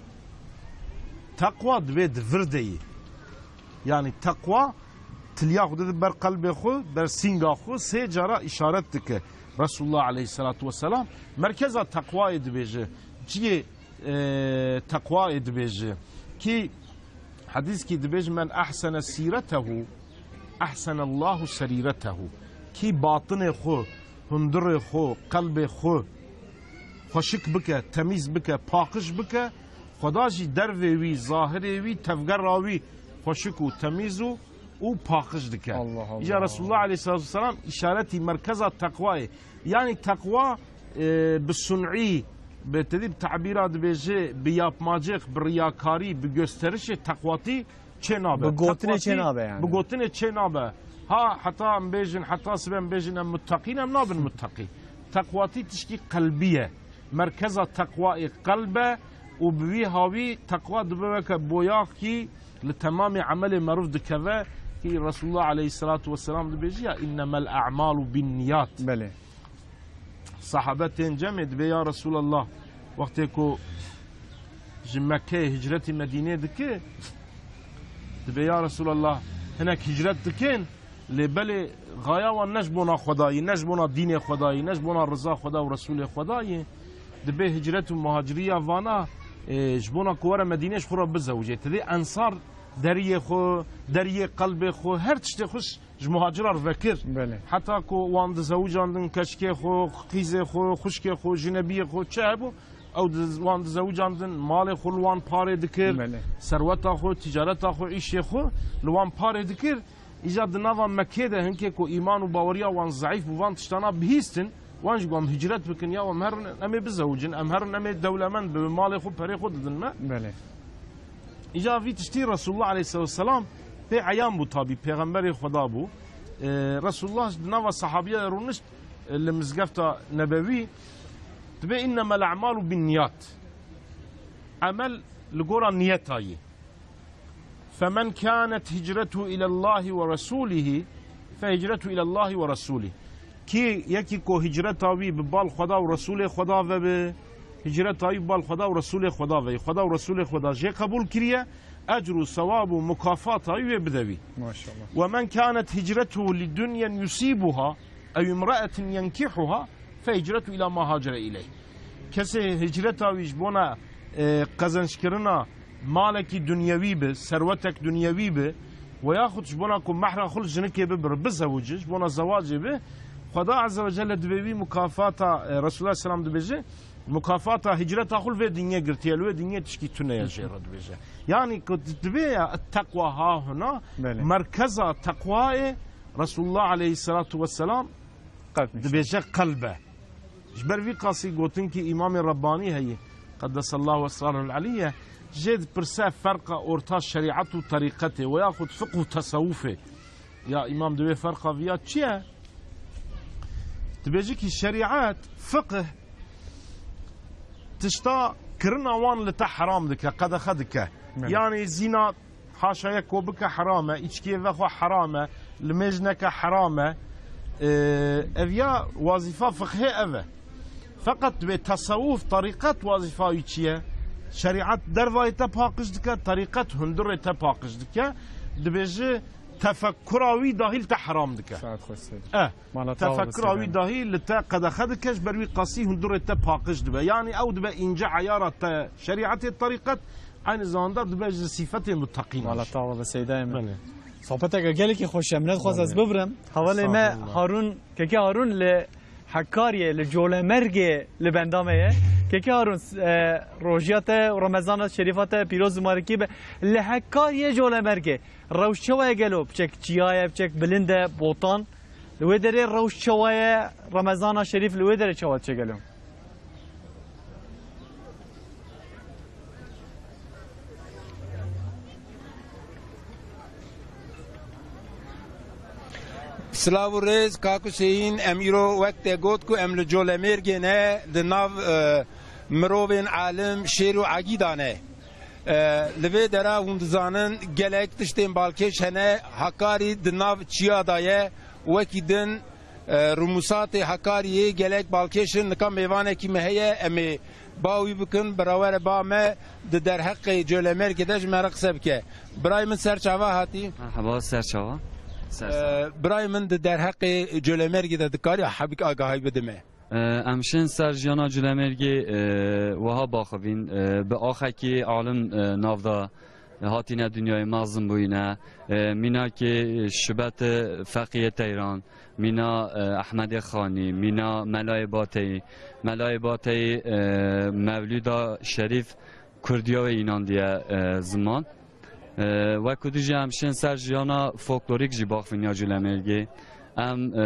Teqwa dibê di vir de yî. Yanî teqwa tiliya xwe dide ber qelbê xwe, ber sînga xwe, sê cara îşaret dike Resulullah aleyhisselatu vesselam. Merkeza teqwayê dibêje. Cihê e, teqwayê dibêje. Kî hedîskî dibêje, "Men ehsene sîretehu, ehsenellahu serîretehu." Kî batinê xwe, hundirê xwe, qelbê xwe xweşik bike, temîz bike, paqij bike, Xweda jî dervê wî, zahirê wî, tevgera wî xweşik û temîz û û paqij dike. Allah Allah. Îja Resulullah aleyhissalatu vesselam îşaretî merkeza teqwayê. Yanî teqwa, e, bi sun'î, bi tedî bi tabîra dibêje, bi yapmacêx, bi riyakarî, bi gösterişê teqwatî çê nabe. Bi gotinê çê Teqwatî nabe yani. Bi gotinê çê nabe. Ha, heta em bêjin, heta sibe em bêjin em muttaqîn, em nabin muttaqî. Teqwatî tişkî qelbî ye. Merkeza teqwa ê qelb e û bi wî hawî teqwa dibe weke boyaxkî li temamê emelê merûv dikeve. Ki Resulullah aleyhissalatu vesselam dibêje ya, "Innemel a'malu bin niyat." Belê. Sahabe tên cemê dibê, "Ya Resulallah, wextê ku ji Mekkeyê hicretî Medînê dike, dibê, ya Resulallah, hinek hicret dikin, lê belê gaya wan ne ji bona Xwedayî, ne ji bona dînê Xwedayî, ne ji bona riza Xweda û Resûlê Xwedayî. Dibê hicret û muhaciriya vana, e, ji bona ku were Medînê ji xwe re bizewicê." Tedê ensar deriyê xwe, deriyê qelbê xwe, her tiştê xwe ji muhacira re vekir. Belê. Heta ku wan dizewicandin keçikê xwe, qîzê xwe, xwişkê xwe, jinebiyê xwe, çi hebû, ew diz-, wan dizewicandin, malê xwe li wan parê dikir, Belê. serweta xwe, ticareta xwe, îşê xwe li wan parê dikir. Îca di nava Mekkê de hinkê ku îman û baweriya wan zeîf bû, van tiştana bihîstin, wan jî got, "Em hicret bikin ya, em herin em ê bizewicin, em herin em ê dewlemend bibin, malê xwe, perê xwe didin me." Belê. Îca vî tiştî Resulullah aleyhisselatu vesselam pê eyan bû, tabî pêxemberê Xweda bû. Ee, Resulullah di nava sahabiya de rûnişt, e, li mizgefta nebewî, dibê, "Innemel a'malu bin niyat." Emel li gora niyeta yî. "Femen kânet hicretuhu ilallahi ve resûlihi, fe hicretuhu ilallahi ve resûlih." Kî yekî ku hicreta wî bi bal Xweda û Resûlê Xweda ve bi, hicreta wî bi bal Xweda û Resûlê Xweda ve, Xweda û Resûlê Xweda jê qebûl kiriye, ecr û sewab û mukafata wî wê bide wî. Maşallah. "Ve men kânet hicretuhu li dunyen yusîbuha ew imra'etin yenkihuha, fe hicretu ila ma hacere ileyh." Kesê hicreta wî ji bona, e, qezençkirina malekî dunyewî bi, serwetek dunyewî bi, we yaxud ji bona ku mehra xwe li jinikê bibir, bizewicî, ji bona zewacê bi, Xweda Azze ve Celle dibê wî mukafata, e, Resulullah selam dibêje, mukafata hicreta xwe li vê dinyê girtiye, li wê dinyê tişkî tune ye jê re dibêje. Yanî ku di-, dibê ya teqwa ha huna Belê. merkeza teqwayê Resulullah aleyhisselatu vesselam Qelb nîşan. dibêje qelb e. Ji ber vî qasî gotin ki Îmamê Rebbanî heye, qeddesallahu esrarul aliyye, jê dipirse ferqa orta şerîet û terîqetê we yaxud fiqh û tesewufê. Ya Îmam, divê ferqa viya çi ye? Dibêje ki şerîet, fiqh tişta kirina wan li te heram dike, qedexe dike. Belê. Yanî zîna Haşa yek ku bike heram e, îçkiyê vexwe heram e, limêj neke heram e. Ee, ev ya wazîfa fiqhê ev e. Feqet dibê tesewuf, terîqet wazîfa wî çi ye? Şerîet dervayê te paqij dike, terîqet hundirê te paqij dike. Dibêje tefekkura wî dahî li te heram dike. Saet xweş seyr. Eh, Mala te tefekkura wî dahî li te qedexe dike, ji ber wî qasî hundirê te paqij dibe. Yanî ew dibe înce eyara te şerîetê terîqet, Aynı zamanda dibe ji sîfetê muttaqîn Wala jî. Tawa ve seydayê min. Belê. Sohbeteke gelekî xweş e. Min dixwaz ez Belê. bibrim. Hevalê me Estağfurullah. Harun, kekê Harun li Hekariyê, li Colemêrgê li benda me ye. Kekê Harun, e, rojiya te û Remezana şerîfa te pîroz û marikî be. Li Hekariyê Colemêrgê rewş çawa ye gelo? Piçek çiya ye, piçek bilind e, botan. Li wê derê rewş çawa ye? Remezana şerîf li wê derê çawa diçe gelo? Silav û rêz, Kak Huseyîn, em îro wek te got ku em li Colemêrgê ne, di nav, e, mirovên alim, şêr û egîda ne. E, li vê dera hûn dizanin gelek tiştên balkêş hene, Hakarî di nav çiya de ye, wekî din, E, rûmûsatê Hakariyê gelek balkêş in, nika mêvanekî me heye, em ê ba wî bikin, bira were ba me di derheqê Colemêrgê de ji me re qise bike. Birayê min ser çava hatî? Merhaba, ser çava. Ser E, çava. Birayê min di derheqê Colemêrgê de dikarî hebik agahî bide me? E, em şên ser jiyana Colemêrgê, e, wiha baxivîn, e, bi axekî alim, e, nav de hatîne dinyayê, mezin bûyîne. E, mîna kê Şibetê Feqiyê Teyran, mîna, e, Ehmedê Xanî, mîna Melayê Bateyî. Melayê Bateyî, e, Mewlûda Şerîf Kurdiya wê înandiye, e, ziman. E, wek ku dijî em şên ser jiyana folklorîk jî baxivîn ya Culemêrgê. Em, e,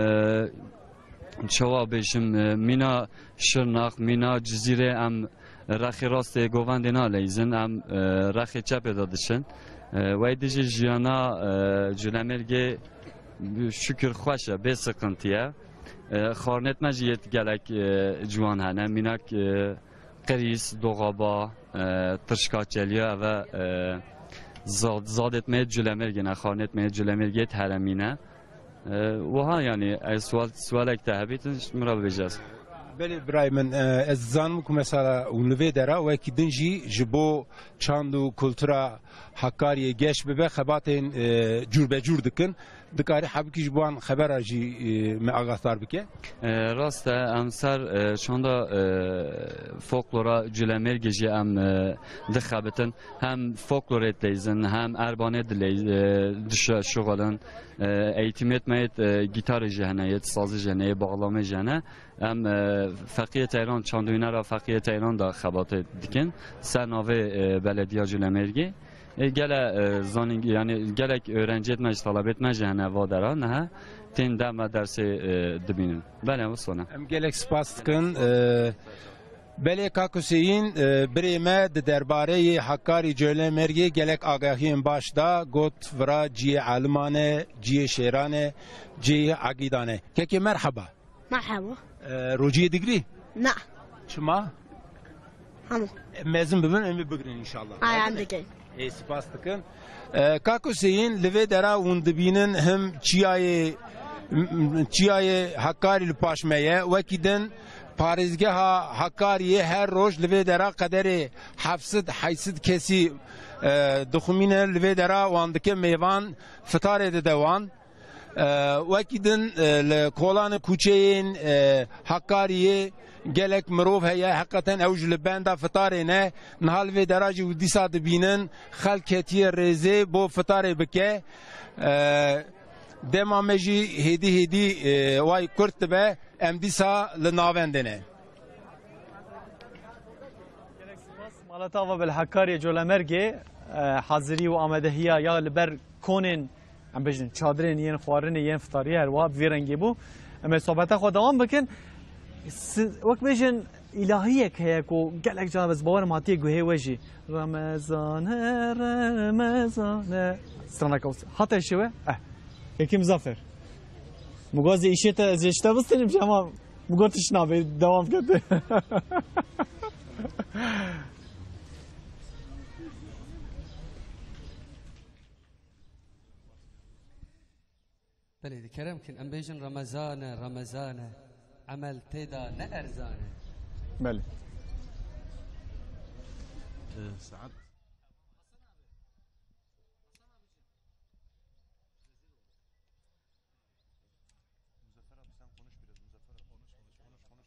çawa bêjim, e, mîna Şirnax, mîna Cizîrê em rexê rastê govendê naleyîzin, em, e, rexê çepê de diçin. E, wey dijî jiyana, e, Culemêrgê şikir xweş e, bê siqintî ye. E, xarnêt me jî yêt gelek, e, ciwan hene. Mînak, e, qirîs, doxaba, e, tirşka çeliya eve, e, zad-, zadêt me yêt Culemêrgê ne, xarnêt me yêt Culemêrgê yêt heremî ne. E, wiha yanî, e, sual, sualek te hebîtin, ji min re bibêje ez. Belê birayê min, e, ez dizanim ku mesela û li vê dera wekî din jî ji bo çand û kultura Hakkari'ye geş bibe, xebatên, e, cûrbecûr dikin. Dikarî hebikî ji bo wan xebera jî, e, me agahdar bike? E, rast e, em ser, e, çanda, e, folklora Culemêrgê jî em, e, dixebitin. Hem folklorê dileyzin, hem erbanê diley-, e, dişe-, şixulin. E, eğitimêt me yêt, e, gitarê jî hene, yêt sazê jî hene, yê bağlamê jî hene. Em, e, Feqiyê Teyran, çand û hunera Feqiyê Teyran de xebatê dikin. Ser navê, e, Belediya Culemêrgê. E, gele, e, zanîn, yanî gelek öğrenciyêt me jî, talebêt me jî hene va dera, niha tên dem me dersê, e, dibînin. Belê, wisa ne. Em gelek spas dikin. E, belê Kak Huseyîn, e, birê me di derbareyê Hakkari Culemêrgê gelek agahiyên baş da, got vira ciyê aliman e, ciyê şêran e, ciyê egîdan e. Kekê merheba. Merhaba. E, rociyê digirî? Na. Çima? Hema. E, mezin bibin, em ê bigirin inşallah. Ay, em dikin. Ê, spas dikin. E, Kak Huseyîn, li vê dera hûn dibînin him çiyayê, m-, m-, çiyayê Hakkari li paş me ye. Wekî din parêzgeha Hakkari'yê her roj li vê dera qederê heft sed heyt sed kesî, e, dixumîne li vê dera wan dike mêvan, fitarê dide wan. E, wekî din, e, li kolanê kûçeyên, e, Hakkari'yê gelek mirov heye, heqeten ew ji li benda fitarê ne. Niha li vê dera jî û dîsa dibînin, xelk ketiye rêzê bo fitarê bike. E, dema me jî hêdî hêdî, e, way kurt dibe, em dîsa li navendê ne. Malata ava Belhekarê Colemêrgê, e, hazirî û amadehiya ya li ber konên, em bêjin, çadirên yên xwarinê, yên fitariyê her wiha bi vî rengî bû. Em ê sohbeta xwe dewam bikin. Si-, wek bêjin, îlahiyek heye ku gelek caran ez bawerim hatiye guhê we jî. Remezane, Remezane. Straneke wisa. Hate şiwe? Eh. Yekî Muzaffer. Mugazê îşê te, ez ê ji te bistînim, ama Min got, "Tiş nabe, devam ke." Belê, di kerem kin, em bêjin Remezan e, Remezan e. Emel tê de ne erzan e. Belê. Ee, saet. Muzaffer abi, sen konuş biraz. Muzaffer abi, konuş, konuş, konuş, sen de sen.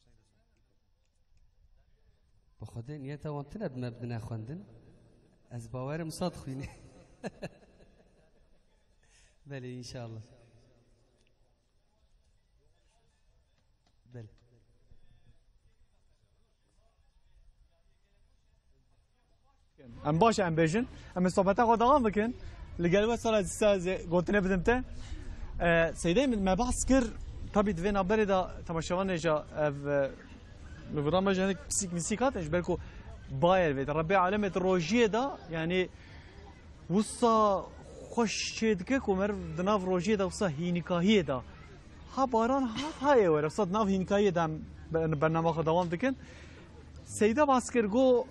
Bi Xwedê niyeta wan tune bi me bidine xwendin. Ez bawerim wisa dixwînê. Belê, înşallah. Belê. Em baş e, em bêjin. Em ê sohbeta xwe dewam bikin. Li gel we sala dîsa ez ê gotinê bidim te. E, Seydê min, me behs kir, tabî di vê navberê de temaşevanê jî ev, e, li vira me jî hinek pisîk misîk hatin, ji ber ku bayê vê de Rebbê alemê di rojiyê de, yanî wisa xweş çê dike ku meriv di nav rojiyê de, wisa hînikahiyê de. Ha baran hat, ha ê were. Wisa di nav hînikahiyê de em be-, bernama xwe dewam dikin. Seyda bas kir, got,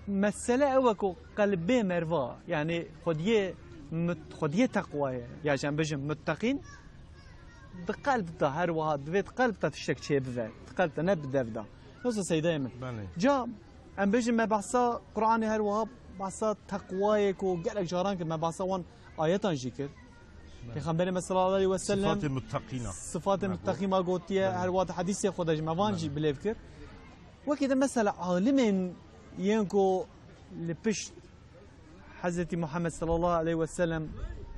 mesele ew e ku qelbê meriva, yanî xwediyê mut-, xwediyê teqwa ye, ya jî em bijin mutteqîn, di qelb de her wiha divê di qelb de tiştek çêbive, di qelb de, ne bi dev de. Wisa Seydayê min. Belê. Ca em bêjin me behsa Qur'anê her wiha behsa teqwayê ku gelek caran kir, me behsa wan ayetan jî kir. Belê. Pêxemberê me sallallahu aleyhi ve sellem Sifatê muttaqîna. Sifatê muttaqîna gotiye, belê, her wiha di hedîsê xwe de jî me van jî, belê, bilêv kir. Wekî de mesela alimên yên ku li pişt Hezretî Muhammed sallallahu aleyhi ve sellem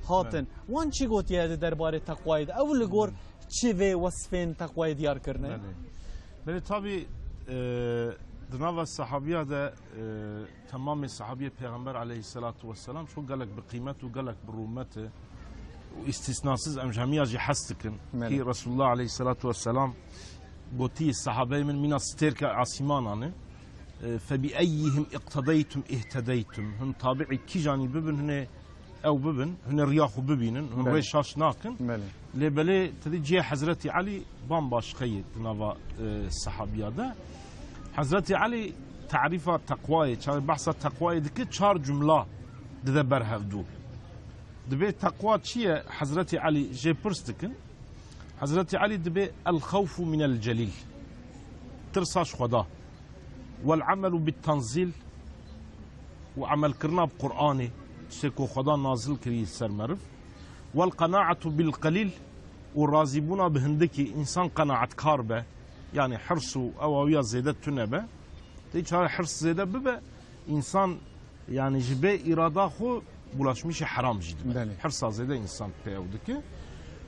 hatin. Belê. Wan çi gotiye di derbarê teqwayê de? Ew li gor, belê, çi vê wesfên teqwayê diyar kirine? Belê. Belê, tabî, e, Di nava sahabiya de, e, temamê sahabiyê Pêxember aleyhisselatu vesselam çok gelek bi qîmet û gelek bi rûmet e û îstîsnasiz em ji hemiya jî hes dikin. Belê. Kî Resulullah aleyhisselatu vesselam gotî, sahabeyê min mîna stêrke asîmanan e. E, "Fe bi eyyihim iqtedeytum ihtedeytum." Hûn tabi'î kîjanî bibin, hûn ê ew bibin, hûn ê riya xwe bibînin, hûn Belê. rê şaş nakin. Belê. Lê belê tu dî cihê Hezretî Elî bambaşxe ye di nava, e, sahabiya de. Hezretî Elî tarîfa teqwayê, çaxê behsa teqwayê dike, çar cumla dide ber hevdû. Dibê teqwa çi ye? Hezretî Elî jê pirs dikin. Hezretî Elî dibê el xewfu minel celîl. Tirsa ji Xweda. Wel emelu bit tenzîl û emelkirina bi Qur'anê, tiştê ku Xweda nazil kirî ser meriv. Wel qenaetu bil qelîl û razîbûna bi hindikî, însan qenaetkar be, yanî hirs û ewawiya zêde tune be. Tê çare hirs zêde bibe, însan, yanî ji bê îrada xwe bulaşmîşê heram jî dibe. Belê. Hirsa zêde însan pê ew dike.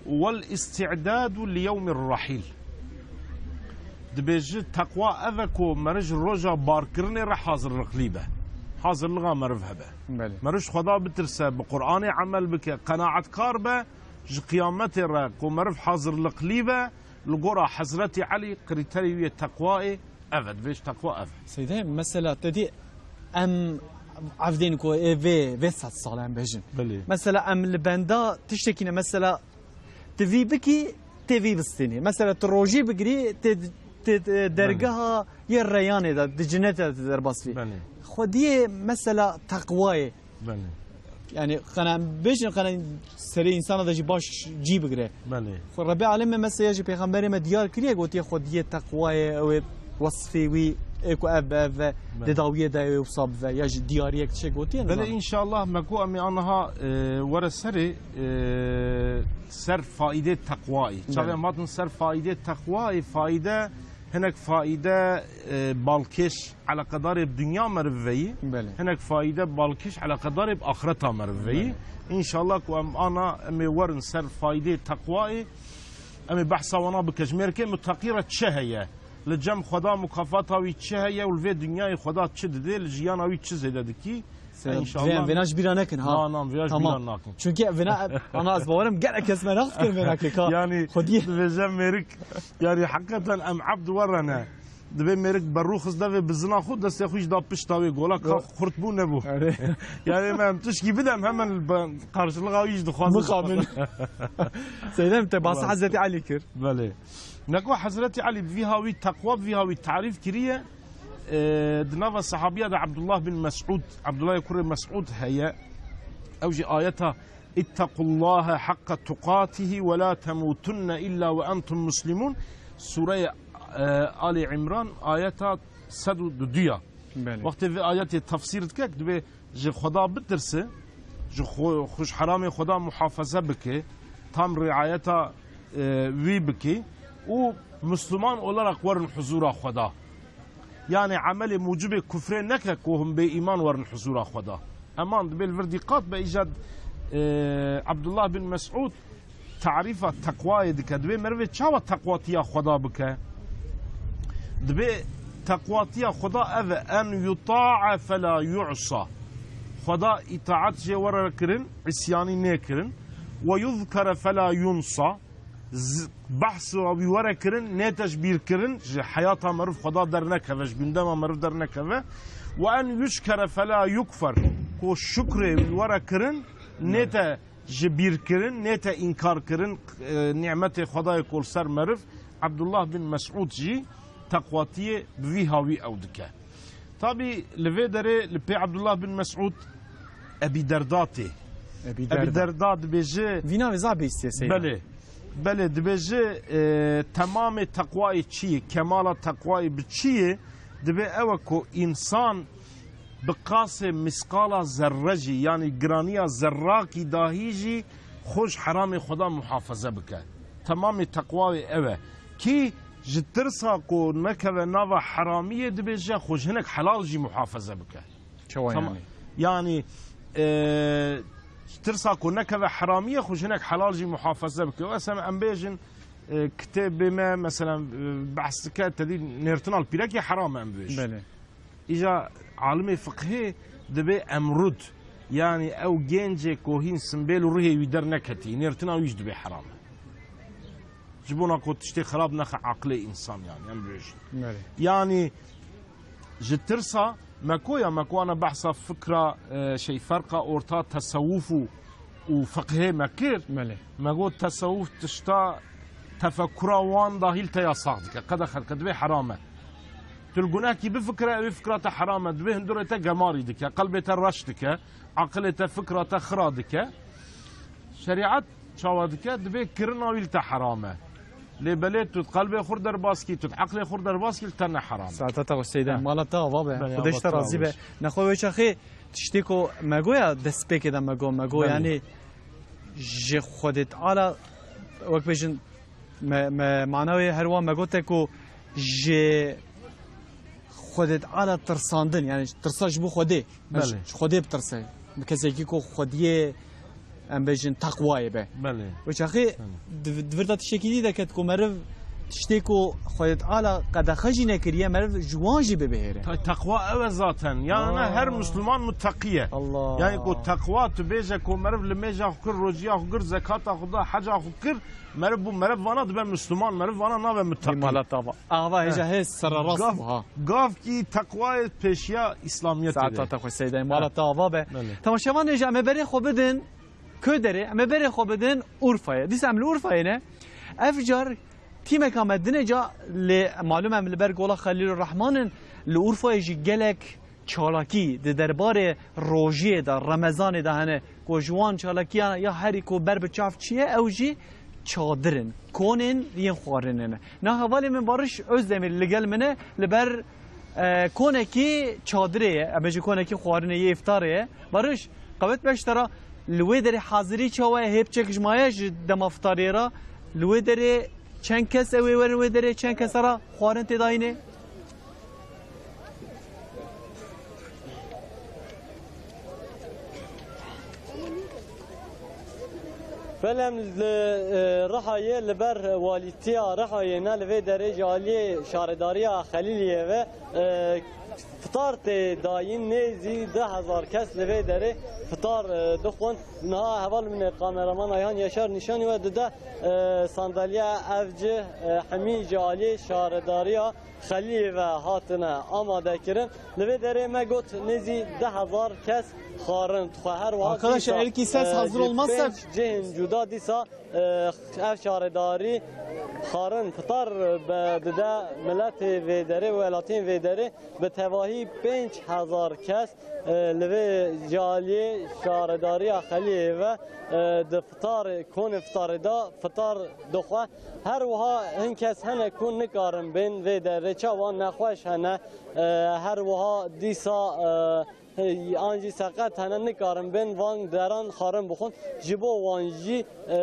Wel îstî'dadu li yewmir rahîl. Dibêje teqwa ev e ku meriv ji roja barkirinê re hazirliklî be. Hazirliga meriv hebe. Belê. Meriv ji Xweda bitirse, bi Qur'anê emel bike, qenaetkar be, ji qiyametê re ku meriv hazirliklî be, li gora Hezretî Elî krîterê wî yê teqwayê ev e, dibêje teqwa ev e. Seyde, mesela te dî em evdên ku ê vê, vê sed sal em bêjin. Belê. Mesela em li benda tiştekî ne, mesela tu vî bikî, tê vî bistînî. Mesela tu rojî bigirî, tê, tê, tê dergeha yê reyanê de, di cinete de derbas vî. Belê. Xwediyê mesela teqwayê. Belê. Yani qena bêjin, qena serê insana de jî baş cî bigire. Belê. Xwe Rebê Alemê mesela jî pêxemberê me diyar kiriye, gotiye xwediyê teqwayê, ew ê wesfê wî, ê ku ev be ev ve, Belê. di dawiyê de ew ê wisa bive, ya jî diyariyek tiştek gotiye. Belê, nizam. İnşallah me ku em ê aniha, e, were serê, e, ser faîdê teqwayê. Çaxê Belê. em hatin ser faîdê teqwayê, faîde, hinek faîde, e, balkêş eleqedarê bi dinya meriv veyî, Belê. hinek faîde balkêş eleqedarê bi axireta meriv veyî. Belê. Înşallah ku em ana, em ê werin ser faîdê teqwayê, em ê behsa wana bike. Ji mêrkê muteqî re çi heye? Li cem Xweda mukafata wî çi heye û li vê dinyayê Xweda çi didê, li jiyana wî çi zêde dikî? Sen Înşallah. vê-, vêna ji bîra nekin, ha. Na, na, vêna ji Tamam. bîra nakin. Çünkü vêna, ana ez bawerim gelek kes meraq dikin vêna kê ka. Yani, Xwediyê. dibêje mêrik, yani, hakikaten em ebd werene. Dibê mêrik berû xist devê bizina xwe, destê xwe jî da pişta wê gola ka Yo. xurt bû nebû. Erê. Yani, me em tişkî bidem hemen be-, karşılığa wî jî dixwazin. Mixabin. Seydem te basa Bas. Hezretî Elî kir. Belê. Neko Hezretî Elî bi vî hawî teqwa, bi vî hawî tarîf kiriye. E, di nava sahabiya de Abdullah bin Mes'ud, Abdullah kurê Mes'ud heye. Ew jî ayeta "İttequllaha hakka tukatihi ve la temutunne illa ve entum muslimun." Sureyê, e, Ali İmran, ayeta sed û duduya. Belê. Wextê vê ayetê tefsîr dike, dibê ji Xweda bitirse, ji xwe, xwe ji heramê Xweda muhafaze bike, tam riayeta, e, wî bike û Müslüman olarak werin huzura Xweda. Yani emelê mucibê kufrê neke ku hûn bê îman werin huzura Xweda. Eman dibê li vir dîqat be, îca, e, Abdullah bin Mes'ud tarîfa teqwayê dike. Dibê merivê çawa teqwatiya Xweda bike? Dibê teqwatiya Xweda ev e, "En yuta'a fela yu'sa." Xweda îtaat jê were kirin, îsyanî nêkirin. "Ve yuzkere fela yunsa." Z-, behsa wî were kirin, nête ji bîr kirin, ji heyata meriv Xweda dernekeve, ji gündema meriv dernekeve. "Ve en yuşkere fela yukfer." Ku şukrê wî were kirin, nête ji bîr kirin, nête înkar kirin, e, nîmetê Xwedayê ku li ser meriv, Abdullah bin Mes'ud jî teqwatiyê bi vî hawî ew dike. Tabî li vê derê li pê Abdullah bin Mes'ud Ebî Derda tê. Ebî Ebî Derda. Derda dibêje Vîna vê zaf bêhîstiye seyda. Belê. Belê, dibêje, e, temamê teqwayê çi ye, kemala teqwayê bi çi ye? Dibê ew e ku însan bi qasê misqala zerre jî, yanî giraniya zerrakî dahî jî xwe ji heramê Xweda muhafaze bike. Temamê teqwayê ew e. Kî ji tirsa ku nekeve nava heramiyê dibêje xwe ji hinek helal jî muhafaze bike. Çawa Tamam. yani? Yani, e, ji tirsa ku nekeve heramiyê xwe ji hinek helal jî muhafaze bike. Mesela em bêjin, E, kitêbê me, mesela, e, behs dike, te dî nêrtina li pîrekê heram e, em bibêjin. Belê. Îja alimê fiqhê dibê emrud, yanî ew gencê ku hîn simbêl û ruhê wî derneketî, nêrtina wî jî dibê heram e. Ji bona ku tiştê xirab nexe aqilê însan, yanî, em bibêjin. Belê. Yanî, ji tirsa me ko ya, me ko ana behsa fikra, e, şey, ferqa orta tesewuf û, û fiqhê me kir. Belê. Me got tesewuf tişta tefekkura wan dahil te yasax dike. Qede xelqe dibê heram e. Tu li gunehkî bifikire, ew ê fikra te heram e. Dibê hundirê te gemarî dike, qelbê te reş dike, aqilê te, fikra te xira dike. Şerîet çawa dike? Dibê kirina wî li te heram e. Lê belê tu qelbê xwe derbas kî, tu eqlê xwe derbas kî, li te ne heram e. Saeta te xweş seyda. He. Mala te ava be. Belê, Xwedê ji te razî be. Nexwe wê çaxê tiştê ku me goya destpêkê de me go, me go, belê, yanî ji Xwedê Teala, wek bêjin, me, me, mana wê her wa me gote ku ji Xwedê Teala tirsandin, yanî tirsa ji bo Xwedê. Belê. Ji Xwedê bitirse. Bi kesekî ku Xwediyê, em bêjin, teqwayê be. Belê. Wê çaxê, belê, di, di vir de tiştekî dî deket ku meriv tiştê ku Xwedê Teala qedexe jî nekiriye, meriv ji wan jî bibihêre. Ta-, teqwa ew e zaten. Yani, ha, her Müslüman muttaqî ye. Allah. Yani ku teqwa tu bêje ku meriv limêja xwe kir, rojiya xwe kir, zekata xwe da, heca xwe kir, meriv bû, meriv vana dibe Müslüman, meriv vana nabe muttaqî. Mala te ava. Ava hêja hê sererast bû ha. Gavkî teqwayê pêşiya Îslamiyetê de. Saeta te xweş seyda, mala te ava be. Belê. Temaşevanê ji em ê berê xwe bidin Köderê, em ê berê xwe bidin Urfayê. Dîsa em li Urfayê ne. Ev car tîmeka me dinê ca lê malûm em li ber Gola Xelîlur Rehman in, li Urfayê jî gelek çalakî di derbarê rojiyê de, Remezanê de hene, ku ji wan çalakiyan ya herî ku ber bi çav çi ye, ew jî çadir in, konên yên xwarinê ne. Na hevalê min Barış Özdemir li gel min e, li ber, e, konekî çadirê ye, em bêjin konekî xwarinê yê îftarê ye. Barış, qewet beş te re, li wê derê hazirî çawa ye, hê piçek ji maye ji dema fitarê re, li wê derê çend kes ew ê werin wê derê, çend kesa re xwarin tê dayînê? Belê em li, e, Rihayê li ber walîtiya Rihayê ne, li vê derê ji aliyê şaredariya Xelîliyê ve, e, fitar tê dayîn, nêzî du hezar kes li vê derê fitar, e, dixwin. Niha heval min ê kameraman Ayhan Yaşar nîşanî we dide, e, sandalyeya ev cih, e, hemî ji aliyê şaredariya Xelîliyê ve hatine amade kirin. Li vê derê me got nêzî du hezar kes xwarin dixwe. Her wiha arkadaşlar, dîsa, eğer ki ses, e, hazır ji olmazsak, pênc cihên cuda dîsa, e, ev şaredarî xwarin fitar be dide miletê vê derê, welatiyên vê derê. Bi tevahî pênc hezar kes, e, li vê ji aliyê şaredariya Xelîliyê ve, e, di fitarê, konê fitarê de fitar dixwe. Her wiha hin kes hene ku nikarin bên vê derê, çawa nexweş hene, e, her wiha dîsa, e, an jî seqet hene, nikarin bên van deran xwarin bixwin. Ji bo wan jî, e,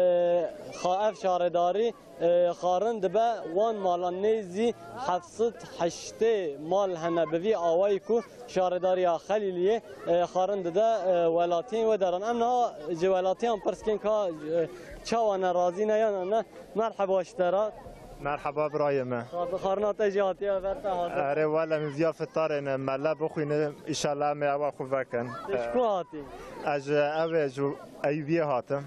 xa-, ev şaredarî, e, xwarin dibe wan malan, nêzî heft sed heştê mal hene bi vî awayî ku şaredariya Xelîliyê, e, xwarin dide, e, welatiyên wê deran. Em niha ji welatiyan pirs kin ka, e, çawa ne, razî ne yan ne? Merheba ji te re. Merheba birayê me. Xar-, xarina te jî hatiye ber te hazir. Erê wele min viya fitarê ne mele bixwîne, înşallah em ê ewa xwe vekin. Tu ji ku hatî? Ez ji ev ê ji Eyûbiyê hatim.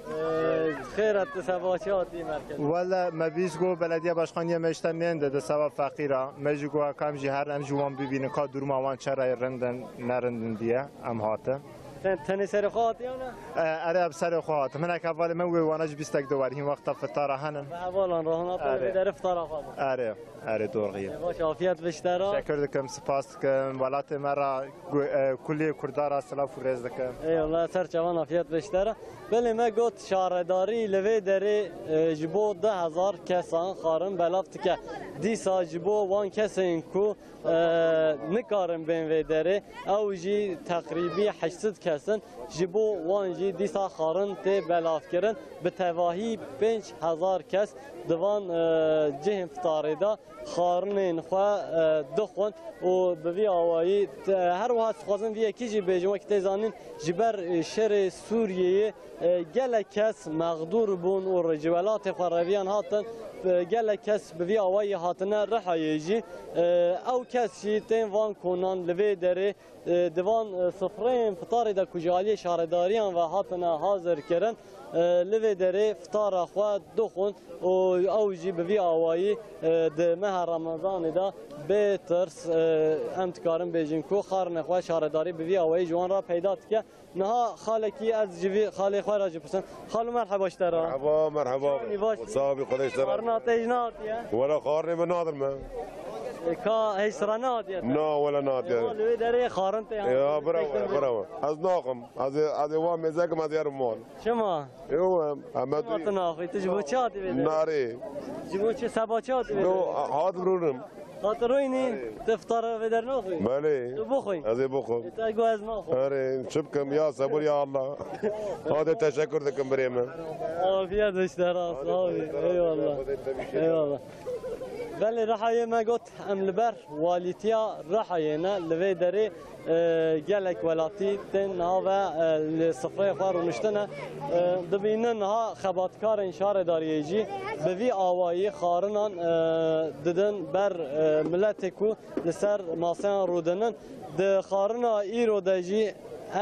Ee, xêr e, tu seba çi hatî merkezê? Wele me bîst got belediye başkaniyê me işte nênde di seba feqîra. Me jî got kam jî her em ji wan bibînin ka duruma wan çerayê rindin, nerindin diye em hatin. Sen tenê serê xwe hatî ya ne? E, erê, bi serê xwe hatim. Hinek hevalê me wê wana ji bîstek de wer. Hîn wexta fitara henin. Bi hevalan re hona te. Erê. Vê derê fitara xwe bû. Erê, erê, doğru ye. E, baş, afiyet be ji te re. Teşekkür dikim, spas dikim. Welatê me re, gu-, e, kulê Kurda re silav û rêz dikim. Eyvallah, ser çavan, afiyet be ji te re. Belê, me got şaredarî li vê derê, e, ji bo du hezar kesan xwarin belav dike. Dîsa ji bo wan kesên ku e, nikarin bên vê derê. Ew jî teqrîbî heşt sed kes in. Ji bo wan jî dîsa xwarin tê belavkirin. Bi tevahî pênc hezar kes di van, e, cihên fitarê de xwarinên xwe, e, dixwin û bi vî awayî, e, her wiha dixwazin vî yekî jî bêjin, wekî tê zanîn, ji ber, e, şerê Sûriyeyê, e, gelek kes mexdûr bûn û ji welatê xwe reviyan hatin. E, gelek kes bi vî awayî hatine Rihayê jî. E, ew kes jî tên van konan li vê derê, e, di van, e, sifreyên fitarê de ku ji aliyê şaredariyan ve hatine hazir kirin, e, li vê derê fitara xwe dixwin û ew jî bi vî awayî, e, di meha Remezanê de bê tirs, e, em dikarin bêjin ku xwarinê xwe şaredarî bi vî awayî ji wan re peyda dike. Niha xalekî ez ji vî xalê xwe re jî pirsim. Xalo merheba ji te re. Merhaba, merhaba. Çawanî baş? Sax bî, Xwedê ji te re. Xwarina te jî nehatiye? Wela xwarinê min nadir me. E, ka hêj sira nehatiye te? Na, wela nehatiye. Ya, li wê derê xwarin tê. Ya, bravo, bravo. Ez naxim. Ez ê, ez ê wan mêzekim, ez ê herim mal. Çima? Yo, em, em, çima tu naxwî? Tu ji bo çi hatî vê derê? Narê. Ji bo çi? Seba çi hatî vê derê? Bro, hat rûnim. Hat rûnî? Erê. Tu fitar vê der naxwî? Belê. Tu bixwî? Ez ê bixwim. E, te got ez naxwim. Erê, çi bikim? Ya sebir ya Allah. Hadi teşekkür dikim birê min. Afiyet işte, rast abi. Eyvallah. Eyvallah. Belê, Rihayê me got, em li ber walîtiya Rihayê ne, li vê derê, e, gelek welatî tên niha ve, e, li sifreyê xwe rûniştine. E, dibînin niha xebatkarên şaredariyê jî bi vî awayî xwarinan, e, didin ber, e, miletê ku li ser maseyan rûdinin. Di xwarina îro de jî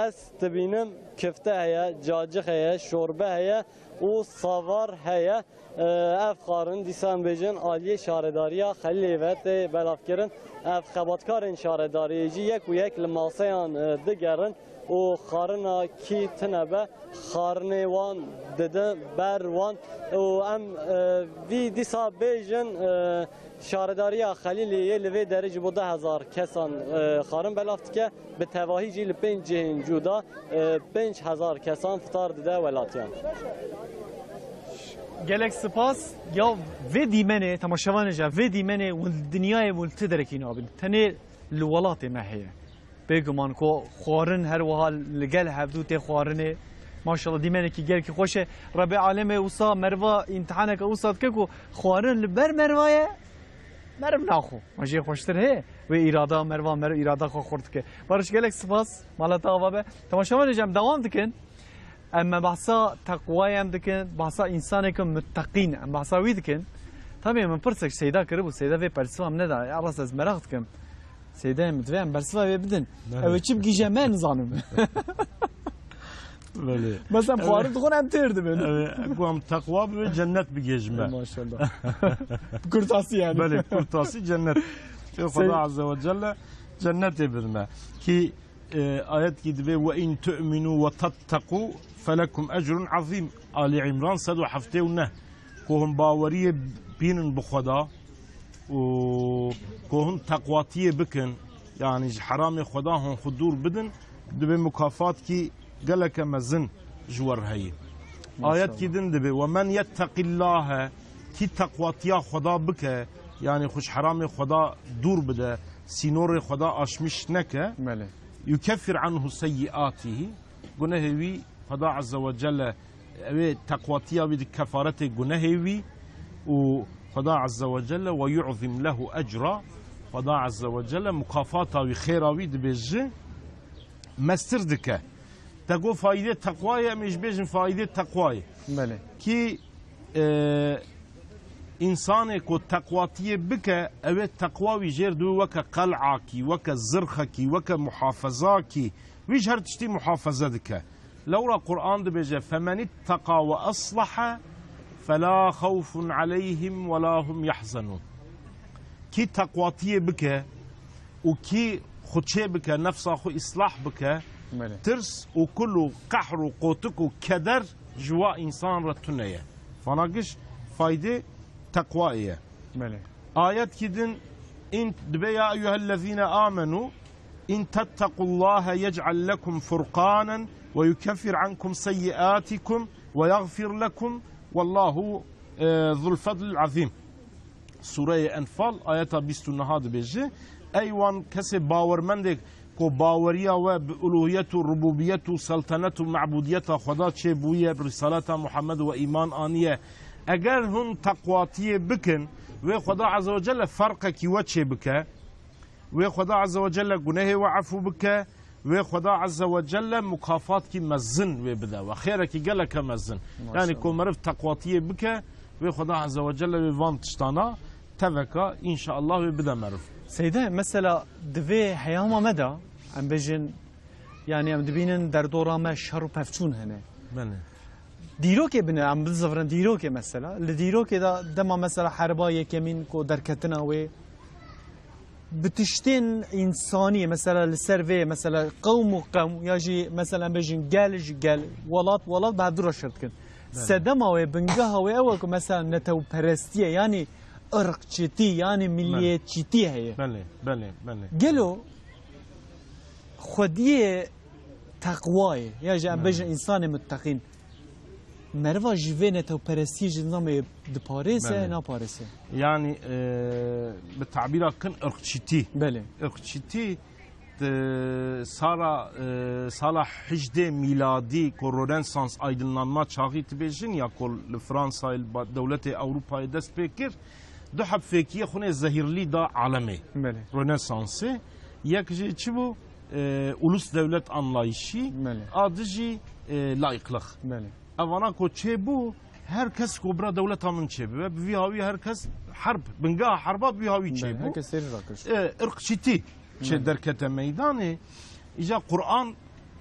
ez dibînim kifte heye, cacix heye, şorbe heye û savar heye. Ev xwarin dîsa em bêjin aliyê şaredariya Xelîlê ve tê belavkirin. Ev xebatkarên şaredariyê jî yek û yek li maseyan, e, digerin û xwarina kî tune be, xwarinê wan didin ber wan û em, e, vî dîsa bêjin, e, şaredariya Xelîlê yê li vê derê ji bo deh hezar kesan, e, xwarin belav dike. Bi tevahî jî li pênc cihên cuda, e, pênc hezar kesan fitar dide welatiyan. Gelek spas. Ya vê dîmenê, temaşevanê jî, vê dîmenê wil dinyayê wil ti derekî nabin. Tenê li welatê me heye. Bêguman ku xwarin her wiha li gel hevdû tê xwarinê. Maşallah, dîmenekî gelkî xweş e. Rebê alemê wisa meriva îmtihaneke wisa dike ku xwarin li ber meriva ye. Meriv naxwe. Ma jê xweştir heye. Wê îrada meriva, meriv îrada xwe xurt dike. Barış, gelek spas. Mala te ava be. Temaşevanê jî em dewam dikin. Em me behsa teqwayê em dikin. Behsa însaneke muteqîn. Em behsa wî dikin. Tabii min pirsek Seyda kiribû. Seyda vê persiva min neda. Ya rast ez meraq dikim. Seyda min divê em bersiva wê bidin. Belê. Ew ê çi bigihîje me nizanim. Belê. Bes em xwarin dixwin, em têr dibin. Ew ê, ku em teqwa bibe, cennet bigihêjin me. Maşallah. Kurtasî yani. Belê, kurtasî cennet. Ê Xweda Azze ve Celle cennetê bidin me. Ki, e, ayetkî dibe, "Ve in tu'minu ve tettequ felekum ecrun azîm." Ali İmran sed û heftê û neh. Ku hûn baweriyê bînin bi Xweda, û ku hûn teqwatiyê bikin, yanî ji heramê Xweda hûn xwe dûr bidin, dibe mukafatkî geleke mezin ji we re heye. Maşallah. Ayetkî din dibe, "Ve men yetteqillâhe", kî teqwatiya Xweda bike, yanî xwe ji heramê Xweda dûr bide, sînorê Xweda aşmîş neke, Belê. "yukeffir anhu seyyiatihî", gunehê wî Xweda Azze ve Celle, ew ê teqwatiya wî di kefaretê gunehê wî û Xweda Azze ve Celle "ve yu'zim lehu ecra", Xweda Azze ve Celle mukafata wî, xêra wî dibêje mestir dike. Te got faîdê teqwayê, em ê jî bêjin faîdê teqwayê. Belê. Ki, e, însanê ku teqwatiyê bike, ew ê teqwa wî jêr dibe weke qel'akî, weke zirxekî, weke muhafezakî, wî ji her tiştî muhafeze dike. Lewra Quran dibêje, "Femen itteqa ve eslahe fela xawfun aleyhim ve la hum yahzenun." Kî teqwatiyê bike û kî xwe çê bike, nefsa xwe îslah bike, Belê. tirs û kul û qehr û qotik û keder ji wa însan re tune ye. Vana giş faydê teqwayê ye. Belê. Ayetkî din, in dibe, "Ya eyyuhellezîne amenu, in tettequllâhe yec'al lekum furqanen ve yukeffir ankum seyyiatikum ve yagfir lekum, vallahu, e, zul fedlil azîm." Sureyê Enfal, ayeta bîst û neh dibêje, "Ey wan kesê bawermendê, ku baweriya we bi uluhiyet û rububiyet û seltenet û mebûdiyeta Xweda çêbûye, bi risaleta Muhammed we îman aniye. Eger hûn teqwatiyê bikin, wê Xweda Azze ve Celle ferqekî we çêbike, wê Xweda Azze ve Celle gunehê we efû bike, wê Xweda Azze ve Celle mukafatkî mezin wê bide we, xêrekî geleke mezin. Yanî Maşallah. Ku meriv teqwatiyê bike, wê Xweda Azze ve Celle wê van tiştana teveka, înşallah, wê bide meriv. Seyde, mesela di vê heyama me de, em bêjin, yanî em dibînin derdora me şer û pevçûn hene. Belê. Dîrokê bine, em bizivirin dîrokê mesela. Li dîrokê de dema mesela herba yekemîn ku derketina wê, bi tiştên însanî, mesela li ser vê, mesela qewm û qewm, ya jî mesela em bêjin gel ji gel, welat welat bi hevdu re şer dikin. Belê. Sedema wê, bingeha wê ew e ku mesela netewperestî ye, yanî irqçîtî, yanî Belê. Milliyetçîtî heye. Belê, belê, belê. Gelo xwediyê teqwayê, ya jî em Belê. Bêjin însanê muteqîn, meriva ji vê netewperestiyê ji nizamê diparêse, Belê. Naparêse? Yanî, e, bi tabîra kin irqçîtî. Belê. Irqçîtî, e, sala, e, sala hejdê mîladî ku Rönesans, aydınlanma çaxî dibêjin ya ku li Fransayê, li ba-, dewletê Ewropayê dest pê kir, du heb fêkiyê xwinê zehîrlî da alemê. Belê. Rönesansê. Yek jî çi bû? E, ulus devlet anlayışî. Belê. A di jî, e, laiklik. Belê. Evana ku çêbû, her kes ku bira dewleta min çêbibe, bi vî hawî her kes herb, bingeha herba bi vî hawî Belê, çêbû. Her kes serî rakir. E, irqçîtî çê Belê. Derkete meydanê. Îca Quran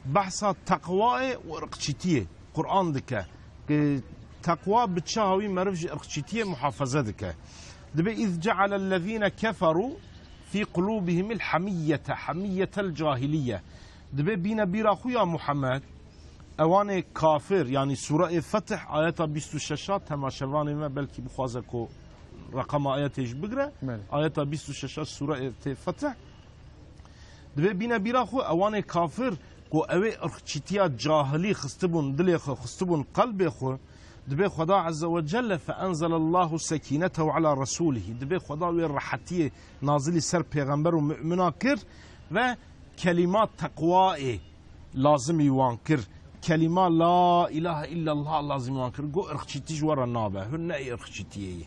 behsa teqwayê û irqçîtiyê Quran dike. Ki teqwa bi çi hawî meriv ji irqçîtiyê muhafaze dike. Dibê, "Îz cealellezîne keferû fî qulûbihimil hemiyete, hemiyetel cahiliye." Dibê bîne bîra xwe ya Muhammed, ewanê kafir, yanî Sûreê Fetih, ayeta bîst û şeş a, temaşevanê me belkî bixwaze ku reqema ayetê jî bigire. Belê. Ayeta bîst û şeş a Sûreê tê Fetih. Dibê bîne bîra xwe, ewanê kafir ku ew ê irqçîtiya cahilî xistibûn dilê xwe, xistibûn qelbê xwe, dibê Xweda Azze ve Celle, "Fe enzelallahu sekinetehu ala resulihi." Dibê Xweda wê rehetiyê nazilî ser pêxember û mumina kir ve kelîma teqwayê lazimî wan kir. Kelîma la ilahe illallah lazimî wan kir. Got, irqçîtî ji we re nabe. Hûn ne ê irqçîtiyê yî.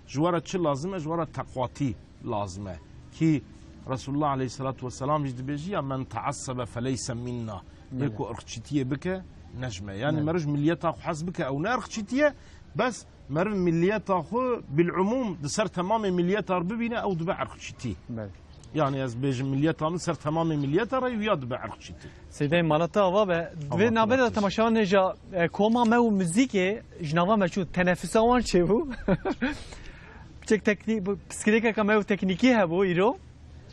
Ji we re çi lazim e? Ji we re teqwatî lazim e. Ki Resulullah aleyhissalatu vesselam jî dibêjî ya, "Men taassebe feleyse minna." Yê Belê. Ku irqçîtiyê bike, ne ji me. Yanî Belê. Meriv ji milliyeta xwe hez bike, ew ne irqçîtiye, bes meriv milliyeta xwe bilumum di ser temamê milliyeta re bibîne, ew dibe irqçîtî. Belê. Yanî ez bêjim milliyeta min ser temamê milliyeta re, ya dibe irqçîtî. Seyda, mala te ava be. Di vê navberê de temaşevanê ja, e, koma me û muzîkê ji nava me çû, tenefisa wan çêbû. Piçek teknî-, bu piskirêkeka me û teknîkî hebû îro.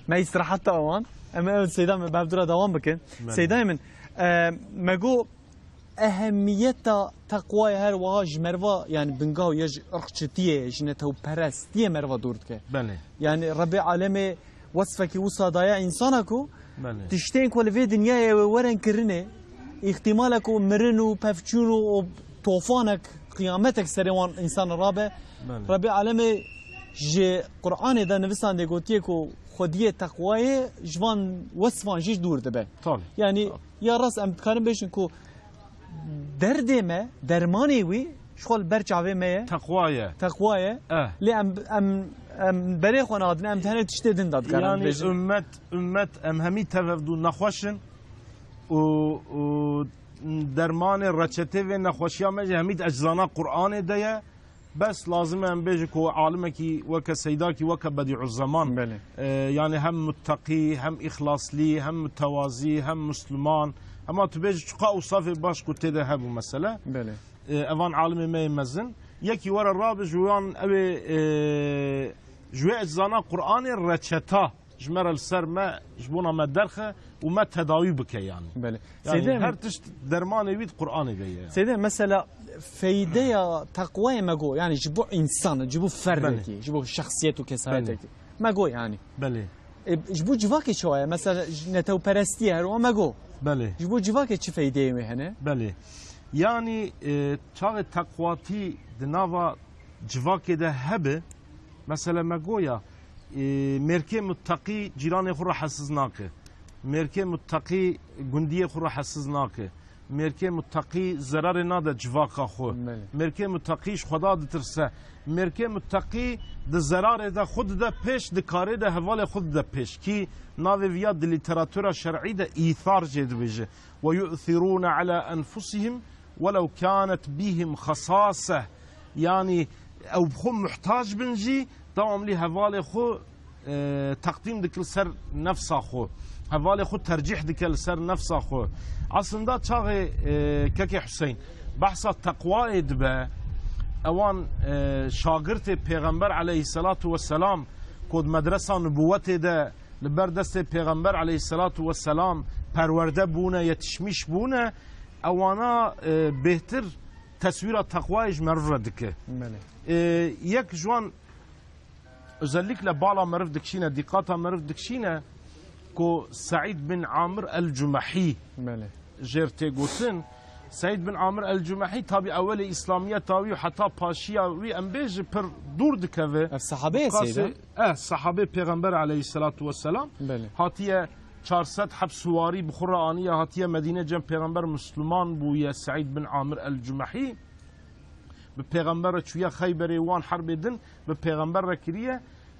Me îstirahat da wan. Em ew Seyda me bi hev dû re dewam bikin. Belê. Seydayê min, e, me got, ehemiyeta teqwayê her wiha ji meriva, yanî bingaw ya ji irqçitiyê, ji netewperestiyê meriva dûr dike. Belê. Yanî Rebbê Alemê wesfekî wisa daye însana ku Belê. Tiştên ku li vê dinyayê wê werin kirinê, îhtimale ku mirin û pevçûn û, û tofanek, qiyametek serê wan însanan rabe. Belê. Rebbê Alemê ji Qur'anê de nivisandê gotiye ku xwediyê teqwayê ji van wesfan jî dûr dibe. Tabii. Yanî Tabii. Ya rast em dikarin bêjin ku derdê me, dermanê wî ji xwe li ber çavê me ye. Teqwa ye. Teqwa ye. Eh. Lê em, em, em berê xwe nadin, em tenê tiştê din de dikarin Yanî bêjin. Ümmet, ümmet, em hemî tev hevdû nexweş in û, û dermanê, reçetê vê nexweşiya me jî hemî di eczana Qur'anê de ye. Bes lazim e em bêjin ku alimekî weke Seydakî, weke Bedîuzzeman, Belê. E, yanî hem mutteqî, hem îxlaslî, hem mutewazî, hem musliman. Hema tu bêjî çiqa ewsafê baş ku tê de hebû mesele. Belê. E, evan alimê me yê mezin. Yekî were rabe ji wan ew ê, e, ji wê eczana Qur'anê reçeta ji me re li ser me, ji bona me derxe û me tedawî bike yanî. Belê. Yanî Seyde her min tişt dermanê wî di Qur'anê de ye. Seyde, mesela feydeya teqwayê me got, yanî ji bo însan, ji bo ferdekî, Belê. Ji bo şexsiyet û kesayetekî. Belê. Me got yanî. Belê. E, ji bo civakê çawa ye? Mesela ji netewperestiyê her o me got. Belê. Ji bo civakê çi feydeyê wê hene? Belê. Yanî, e, çaxê teqwatî di nava civakê de hebe, mesela me goya, e, mêrkê muteqî cîranê xwe rahatsiz nake. Mêrkê muteqî gundiyê xwe rahetsiz nake. Mêrkê muteqî zerarê nade civaka xwe. Belê. Mêrkê muteqî ji Xweda ditirse. Mêrkê muteqî di zerarê de xwe dide pêş, di karê de hevalê xwe dide pêş. Kî navê viya di lîteratura şer'î de îthar jê dibêje. "Ve yu'thirûne ala enfusihim welew kânet bihim xesase." Yanî ew bi xwe muhtac bin jî, dewamlî hevalê xwe, e, teqdîm dike li ser nefsa xwe. Hevalê xwe tercîh dike li ser nefsa xwe. Aslında çaxê, e, kekê Hüseyin, behsa teqwayê dibe, ewan, e, şagirtê Pêxember aleyhisselatu vesselam ku di medresa nubûwetê de li ber destê Pêxember aleyhisselatu vesselam perwerde bûne, yetişmiş bûne, ewana, e, bêhtir teswîra teqwayê ji meriv re dike. Belê. E, yek ji wan özellikle bala meriv dikişîne, dîqata meriv dikişîne ku Seîd bin Amir el-Cumehî Belê. jêr tê gotin. Seîd bin Amir el-Cumehî tabî ewelê Îslamiyeta wî û heta paşiya wî em bêjin pir dûr dikeve. Ev sahabe ye Qasê, Seîd, ha? eh, sahabê Pêxember aleyhisselatu vesselam Belê. hatiye çar sed heb siwarî bi xwe re aniye, hatiye Medîne cem Pêxember Musliman bûye Seîd bin Amir el-Cumehî. Bi Pêxember re çûye Xeyberê wan herbê din bi Pêxember re kiriye.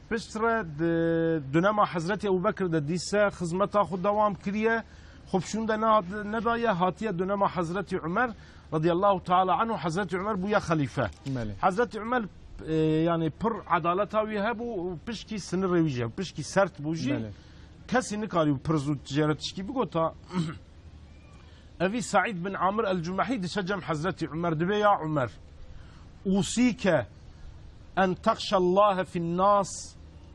Piştre di dunema Hezretî Ebu Bekir de dîse xizmeta xwe dewam kiriye. Xwe bi şûnde nehat-, nedaye, hatiye dunema Hezretî Umer radiyallahu teala anhu, Hezretî Umer bûye xelîfe. Belê. Hezretî Umer, e, yanî pir edaleta wî hebû û pişkî sinirê wî jî, pişkî sert bû jî. Belê. Kesî nikarî pir zû tijere tişkî bigota. Evî Seîd bin Amir el-Cumehî diçe cem Hezretî Umer, dibê ya Umer, "Usîke en texşellahe fin nas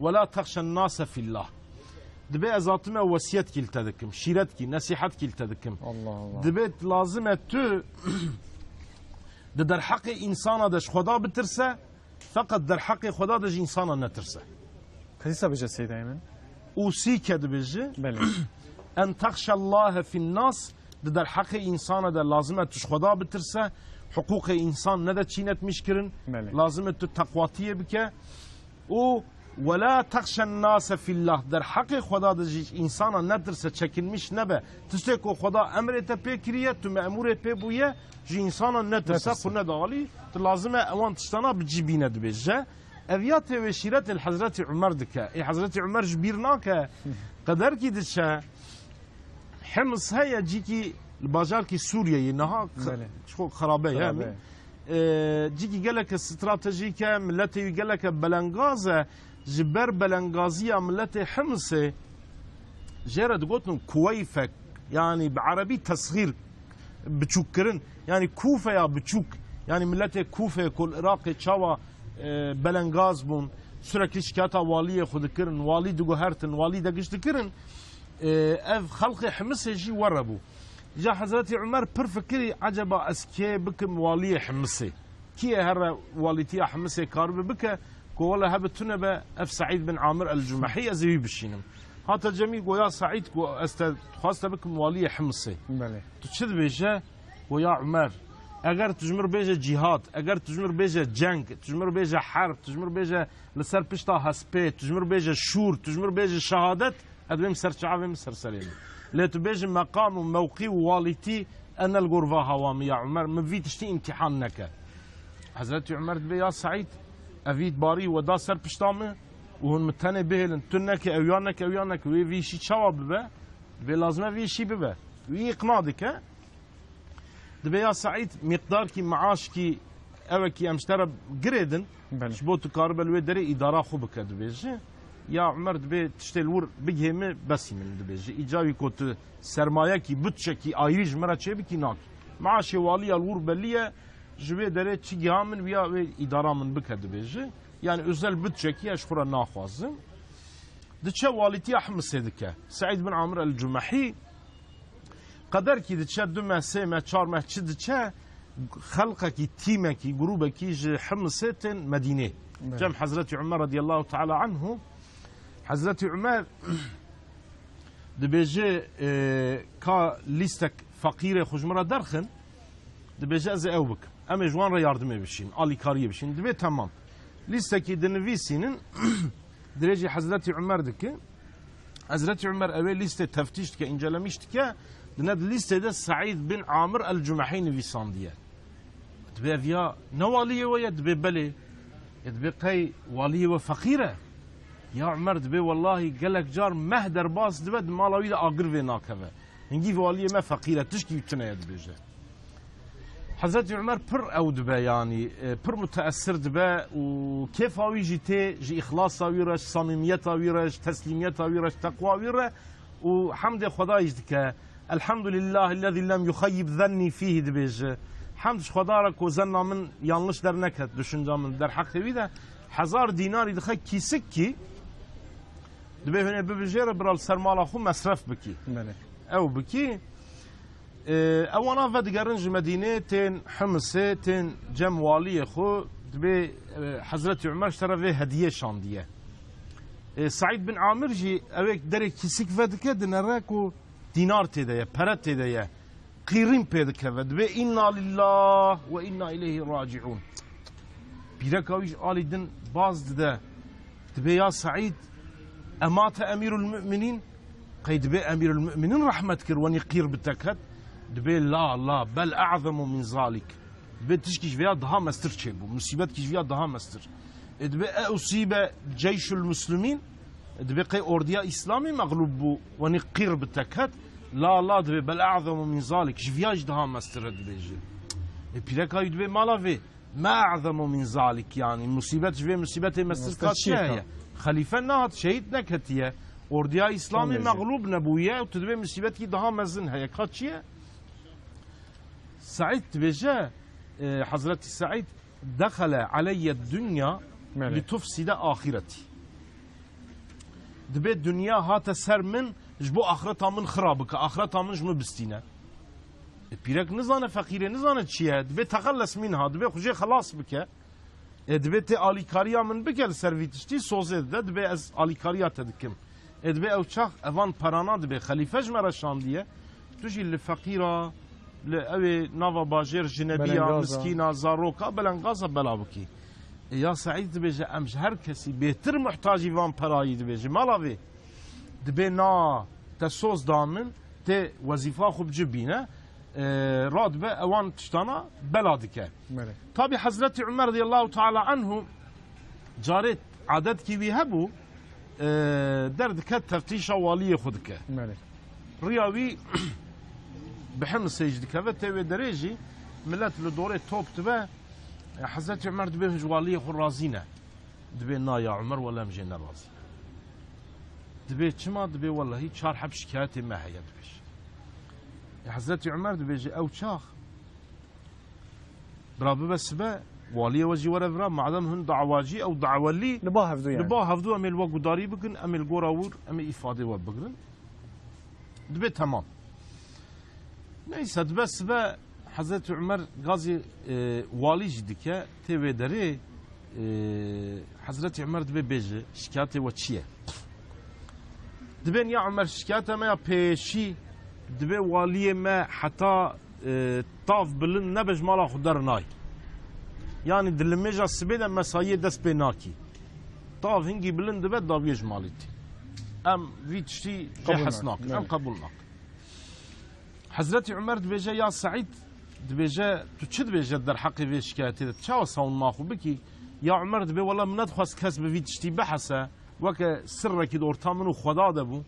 ve la texşen nase fillah." Dibê ez hatime wesiyet kî li te dikim, şîret kî, nesîhet kî li te dikim. Allah Allah. Dibê lazim e tu di derheqê însana de ji Xweda bitirse, feqet derheqê Xweda de ji însana netirse. Qisî bêje Seydayê min. Usîke dibêje. Belê. En texşellahe fin nas, di derheqê însana de lazim e tu ji Xweda bitirse, hiqûqê însan nede çînetmîş kirin, Belê. lazim e tu teqwatiyê bike. Û "Ve la texşen nase fillah", derheqê Xweda de ji însana netirse, çekinmîş nebe. Tiştê ku Xweda emrê te pê kiriye, tu memûrê pê bûye, ji însana netirse, Netirse. xwe nede alî, tu lazim e ewan tiştana bi cî bîne dibêje. Ev ya tê wê şîretê li Hezretî Umer dike. Ê Hezretî Umer ji bîr nake. Qederkî diçe, Hims heye, cîkî li bajarkî Sûriyeyê niha x-, Belê. çok xerabe ye. Xerabe. Ee, cîkî geleke stratejîk e, miletê wî geleke belengaz e. Ji ber belengaziya miletê Himsê jê re digotin Kuweyfek, yanî bi erebî tesxîr, biçûkkirin. Yanî Kûfeya biçûk, yanî miletê Kûfeyê ku li Iraqê çawa, e, belengaz bûn, sürekli şikayeta waliyê xwe dikirin, walî diguhertin, walî de giş dikirin. E, ev xelqê Himisê jî were bû. Ja Hezretî Umer pir fikirî, "Eceba ez kê bikim waliyê Himisê? Kî ye here walîtiya Himisê karibe bike?" Ku wele hebe tune be, ev Seîd bin Amir el-Cumehî, ez ê wî bişînim. Hate cemî, go ya Seîd, go ez te dixwaz te bikim waliyê Himisê. Belê. Tu çi dibêje? Go ya Umer, eger tu ji mir bêje cîhad, eger tu ji mir bêje ceng, tu ji mir bêje herb, tu ji mir bêje li ser pişta hespê, tu ji mir bêje şûr, tu ji mir bêje şehadet, ez dibêm ser çavê min, ser serê min. Lê tu bêjî meqam û mewqî û walîtî, ez ne li gor va hawa min ya Umer, min vî tiştî îmtîhan neke. Hezretî Umer dibê ya Seîd, ev vî barî we da ser pişta min û hûn min tenê bihêlin, tu neke, ew ya neke, ew ya neke, wê vî îşî çawa bibe? Dibê lazim e vî îşî bibe. Wî îqna dike. Dibê ya Seîd, miqdarkî meaşkî ewekî em ji te re girêdin, Belê. ji bo tu karibe li wê derê îdara xwe bike, dibêje. Ya Umer dibê tiştê li wir bigihê min, besî min, dibêje. Îca wî ku tu sermayekî, bütçekî ayrî ji min re çêbikî, nakî. Meaşê waliya li wir belî ye, ji wê derê çi giha min, wiya wê îdara min bike, dibêje. Yani özel bütçekî ez ji xwe re naxwazim. Diçe walîtiya Himisê dike. Seîd bin Amir el-Cumehî Qederkî diçe, du meh, sê meh, çar meh çi diçe, xelqekî, tîmekî, grûbekî ji Himisê tên Medînê. Evet. Cem Hezretî Umer radiyallahu teala anhu. Hezretî Umer dibêje, e, ka lîstek feqîrê xwe ji min re derxin, dibêje, ez ê ew bikim. Em ê ji wan re yardimê bişîn, alîkariyê bişîn. Dibê, temam. Lîstekî dinivîsînin, dirêjî Hezretî Umer dike. Hezretî Umer ew ê lîstê teftîş dike, încelemîş dike, dine di lîstê de Seîd bin Amir el-Cumehî nivîsandiye. Dibê ev ya ne waliyê we ye? Dibê belê. E, dibê qey waliyê we feqîr e? Ya Umer, dibê wellahî gelek car meh derbas dibe, di mala wî de agir vê nakeve. Hingî vê waliyê me feqîr e, tişkî wî tune ye, dibêje. Hezretî Umer pir ew dibe, yanî, e, pir muteessir dibe û kêfa wî jî tê, ji îxlasa wî re, ji samîmiyeta wî re, ji teslîmiyeta wî re, ji teqwa wî re û hemdê Xwedayî jî dike. Elhamdulillahillezî lem yuxeyyib zennî fîhî, dibêje. Hemd ji Xweda re ku zenna min yanlış derneket, düşünca min derheqê wî de. Hezar dînarî dixe kîsikî, dibê hûnê bibijêre, bira li ser mala xwe mesref bikî. Belê. Ew bikî. E, ewana vedigerin ji Medînê, tên Himisê, tên cem waliyê xwe, dibê, e, Hezretî Umer ji te re vê hediyê şandiye. E, Seîd bin Amir jî ewêk derê kîsik vedike, dinere ku dînar tê de ye, pere tê de ye. Qîrîn pê dikeve. Dibê, "Inna lillah ve inna ileyhi raciun." Pîreka wî ji alî din baz dide. Dibê, "Ya Seîd, emate Emîrul Mu'minîn?" Qey dibê Emîrul Mu'minîn rehmet kir, wenî qîr bi te ket? Dibê, "La, la, bel a'zemu min zalik." Dibê tişkî ji vêya daha mestir çêbû. Musîbetkî ji vêya daha mestir. E, dibê, "E usîbe ceyşul muslimîn?" E, dibê qey ordiya Îslamî mexlûb bû, wenî qîr bi te ket? "La, la," dibê, "bel a'zemu min zalik." Ji vêya jî daha mestir e, dibêje. E, pîreka wî dibê, "Mala vê, ma a'zemu min zalik." Yanî musîbet ji vê musîbetê mestir ka çi heye? Xelîfe nehat, şehîd neketiye. Ordiya Îslamî mexlûb nebûye û tu dibê musîbetkî daha mezin heye. Ka çi ye? Seîd dibêje, e, Hezretî Seîd, "Dexele aleyye dunya Belê. Li tufside axireti." Dibê dinya hate ser min, ji bo axireta min xira bike, axireta min ji min bistîne. E, pîrek nizane, feqîrê nizane çi ye. Dibê texelles minha, dibê xwe jê xelas bike. E, dibê tê alîkariya min bike li ser vî tiştî, sozê dide, dibê ez alîkariya te dikim. E, dibê ew çax evan perana dibê, xelîfe ji me re şandiye. Tu jî li feqîra, li ewê nava bajêr, jinebiya, Belengaza. Miskîna, zaroka, belengaza bela bikî. E, ya Seîd, dibêje, em ji her kesî bêtir muhtacî van perayî, dibêje. Mala vê, dibê na, te soz da min, tê wezîfa xwe bi cî bîne, e, radibe ewan tiştana bela dike. Belê. Tabî Hezretî Umer radiyallahu teala anhu carê adetkî wî hebû, e, derdiket teftîşa waliyê xwe dike. Belê. Riya wî bi Himisê jî dikeve, tê wê derê jî milet li dorê top dibe, e, Hezretî Umer dibê ji waliyê xwe razî ne. Dibê, "Na ya Umer, wele em jê nerazî." Dibê, "Çima?" Dibê, "Wellahî çar heb şikayetê me heye," dibêje. E, Hezretî Umer dibêje, "Ew çax bira bibe sibe, waliyê we jî were vira, madem hûn dawacî, ew dawelî, li ba hevdû, li ba hevdû em ê li we gudarî bikin, em ê li gora wir, em ê îfadê we bigrin." Dibê, "Temam." Neyse, dibe sibe Hezretî Umer gazî, e, walî jî dike, tê wê derê, e, Hezretî Umer dibê, "Bêje, şikayetê we çi ye?" Dibên, "Ya Umer, şikayeta me ya pêşî, dibê waliyê me heta, e, tav bilind nebe ji mala xwe dernay. Yanî di limêja sibê de mesayiyê dest pê nakî. Tav hingî bilind dibe, dawiyê ji malê tê. Em vî tiştî jê hez nakin, em qebûl nakin." Hezretî Umer dibêje, "Ya Seîd," dibêje, "tu çi dibêje derheqê vê şikayetê de? Tu çawa savunma xwe bikî?" Ya Umer dibê, "Wela min nedixwest kes bi vî tiştî bihese. Weke sirrekî di orta min û Xweda de bû.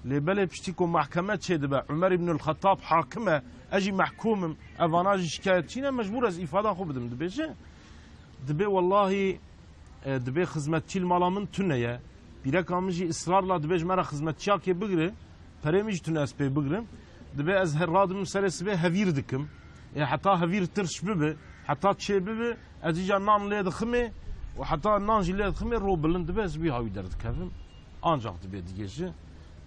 Lê belê piştî ku mehkeme çêdibe, Umer îbnul Xettab hakim e, ez jî mehkûm im, evana jî şikayetçî ne, mecbûr ez îfada xwe bidim," dibêje. Dibê, "Wellahî, e, dibê xizmetçî li mala min tune ye. Pîreka min jî israrla dibê ji me re xizmetçiyakê bigire, perê min jî tune ez pê bigirim. Dibê ez her radibim serê sibê hevîr dikim. E, heta hevîr tirş bibe, heta çê bibe, ez îca nan lê diximê û heta nan jî lê diximê, ro bilind dibe, ez wî hawî derdikevim." Ancak dibê digêje,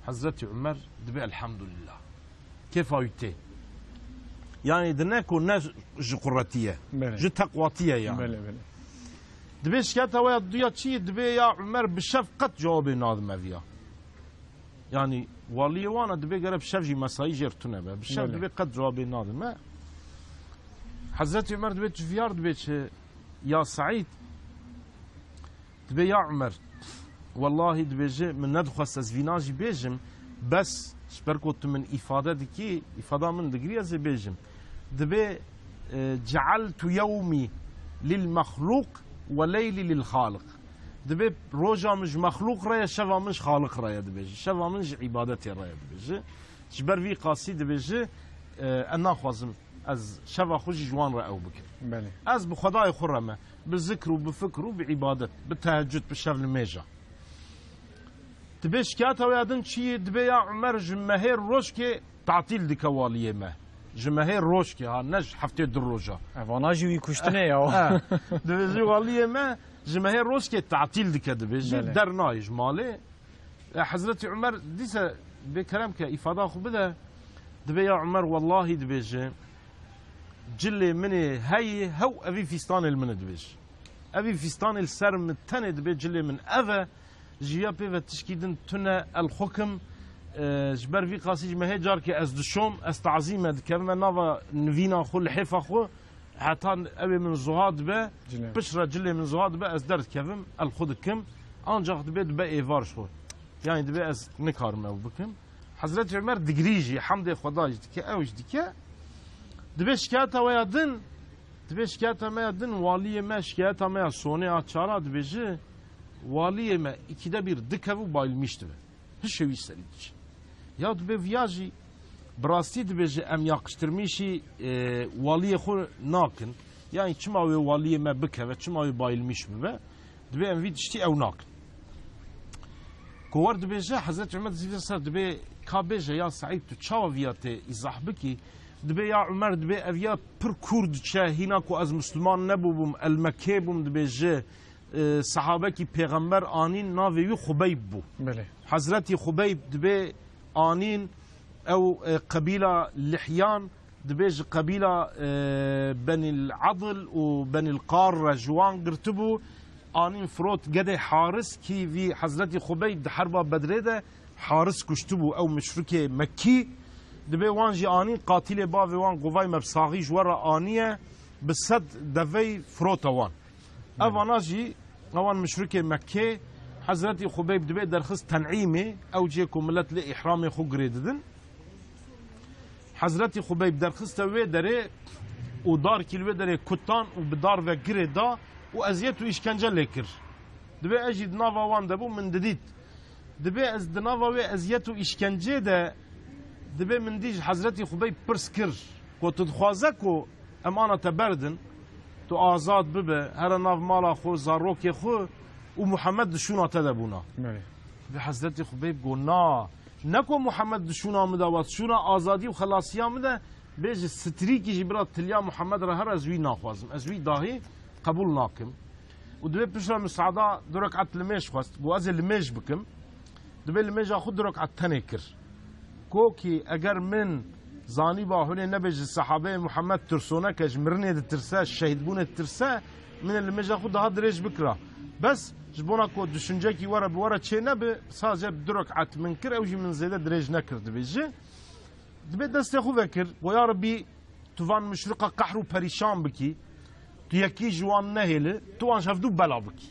Hezretî Umer dibê, "Elhamdulillah." Kêfa wî tê. Yanî di ne ku ne ji quretî ye, belê, ji teqwatî ye yanî. Belê, belê. Dibê şikayeta we ya duya çi ye? Dibê ya Umer bi şev qet cewabê nadime viya. Yanî waliyê wan e, dibê gere bi şev jî mesayî jêr tune be. Bi şev, belê, dibê qet cewabê nadime. Hezretî Umer dibê tu viyar dibê çi? Ya Seîd, dibê ya Umer, Wellahî dibêje, min nedixwest ez vîna jî bêjim, bes ji ber ku tu min îfade dikî, îfada min digirî ez ê bêjim. Dibê, e, "Cealtu yewmî lil mexlûq ve leylî lil xaliq." Dibê roja min ji mexlûq re ye, şeva min ji Xaliq re ye dibêje. Şeva min ji îbadetê re ye dibêje. Ji ber vî qasî dibêje, e, ez naxwazim ez şeva xwe jî ji wan re ew bikim. Belê. Ez bi Xwedayê xwe re me, bi zikr û bi fikr û bi îbadet, bi tehecud, bi şevnimêja. Dibê şikayeta wê ya din çi ye? Dibê ya Umer ji mehê rojkê tatîl dike waliyê me. Ji mehê rojkê ha, ne ji heftê du roja. Evana jî wî kuştinê ya. Eh, dibêjî waliyê me ji mehê rojkê tatîl dike dibêjî. Belê. Der nayê ji malê. E, Hezretî Umer dîse bê kerem ke îfada xwe bide. Dibê ya Umer wellahî dibêje, cilê min ê heyî hew evî fîstanê li min e dibêje. Evî fîstanê li ser min tenê dibê cilê min ev e. Ji ya pê ve tişkî din tune el xukim. E, ji ber vî qasî ji me hê carkê ez dişom, ez tazî me dikevime nava nivîna xwe, lihêfa xwe. Heta ew ê min zuha dibe, Cilê. Piştre cilê min zuha dibe, ez derdikevim, el xwe dikim. Ancax dibe, dibe êvar ji xwe. Yani dibe ez nikarim ew bikim. Hezretî Umer digirî jî, hemdê Xweda jî dike, ew jî dike. Dibe şikayeta we ya din, dibe şikayeta me ya din, waliyê me, şikayeta me ya sonê a çara dibêje, waliyê me ikide bir dikev û bayilmîş dibe. Hişê wî serî diçe. Ya dibê viya jî bi rastî dibêje em yakıştırmîşî, e, waliyê xwe nakin. Yani çima wê waliyê me bikeve, çima wê bayilmîş bibe? Dibê em vî tiştî ew nakin. Ku wer dibêje, Hezretî Umer dizî ser dibê ka bêje ya Seîd tu çawa viya tê îzah bikî? Dibê ya Umer dibê ev ya pir kûr diçe, hîna ku ez Misliman nebûbûm, el Mekkê bûm dibêje, e, sehabekî pêxember anîn, navê wî Xubeyb bû. Belê. Hezretî Xubeyb dibê anîn, ew, e, qebîla Lihyan, dibê ji qebîla, e, Benîl Adil û Benîl Qar re ji wan girtibû. Anîn firot gedê Haris, kî vî Hezretî Xubeyb di herba Bedrê de Haris kuştibû, ew muşrikê Mekkî. Dibê wan jî anîn, qatilê bavê wan govay me bi saxî ji we re aniye, bi sed devey firota wan. Evana jî, ewan muşrikê Mekkê, Hezretî Xubeyb dibê derxist Ten'îmê, ew cihê ku milet lê îhramê xwe girê didin. Hezretî Xubeyb derxiste wê derê û darkî li wê derê kutan û bi dar ve girê da û eziyet û îşkence lê kir. Dibê ez jî di nava wan de bûm, min didît. Dibê ez di nava wê eziyet û îşkencê de, dibê min dî ji Hezretî Xubeyb pirs kir, ku tu dixwaze ku em ana te berdin, tu azad bibe, here nav mala xwe, zarokê xwe û Muhammed di şûna te de bûna. Belê. Dibê Hezretî Xubeyb got, na, ne ku Muhammed di şûna min de, wa di şûna azadî û xelasiya min de, bê ji strîkî jî bira tiliya Muhammed re here, ez wî naxwazim, ez wî dahî qebûl nakim. Û dibê piştre misaada du rekat limêj xwest, got, ez ê limêj bikim. Dibê limêja xwe du rekat tenê kir. Kokî eger min zanîba hûnê nebê ji sehabeyê Muhammed tirsonek e, ji mirinê ditirse, ji şehîdbûnê ditirse, min ê limêja xwe daha dirêj bikira. Bes ji bona ku düşüncekî we re bi we re çê nebe, sadece du rekat min kir, ew jî min zêde dirêj nekir dibêje. Dibê destê xwe vekir, got, ya Rebbî, tu van muşrika qehr û perîşan bikî, tu yekî ji wan nehêli, tu wan ji hevdû bela bikî.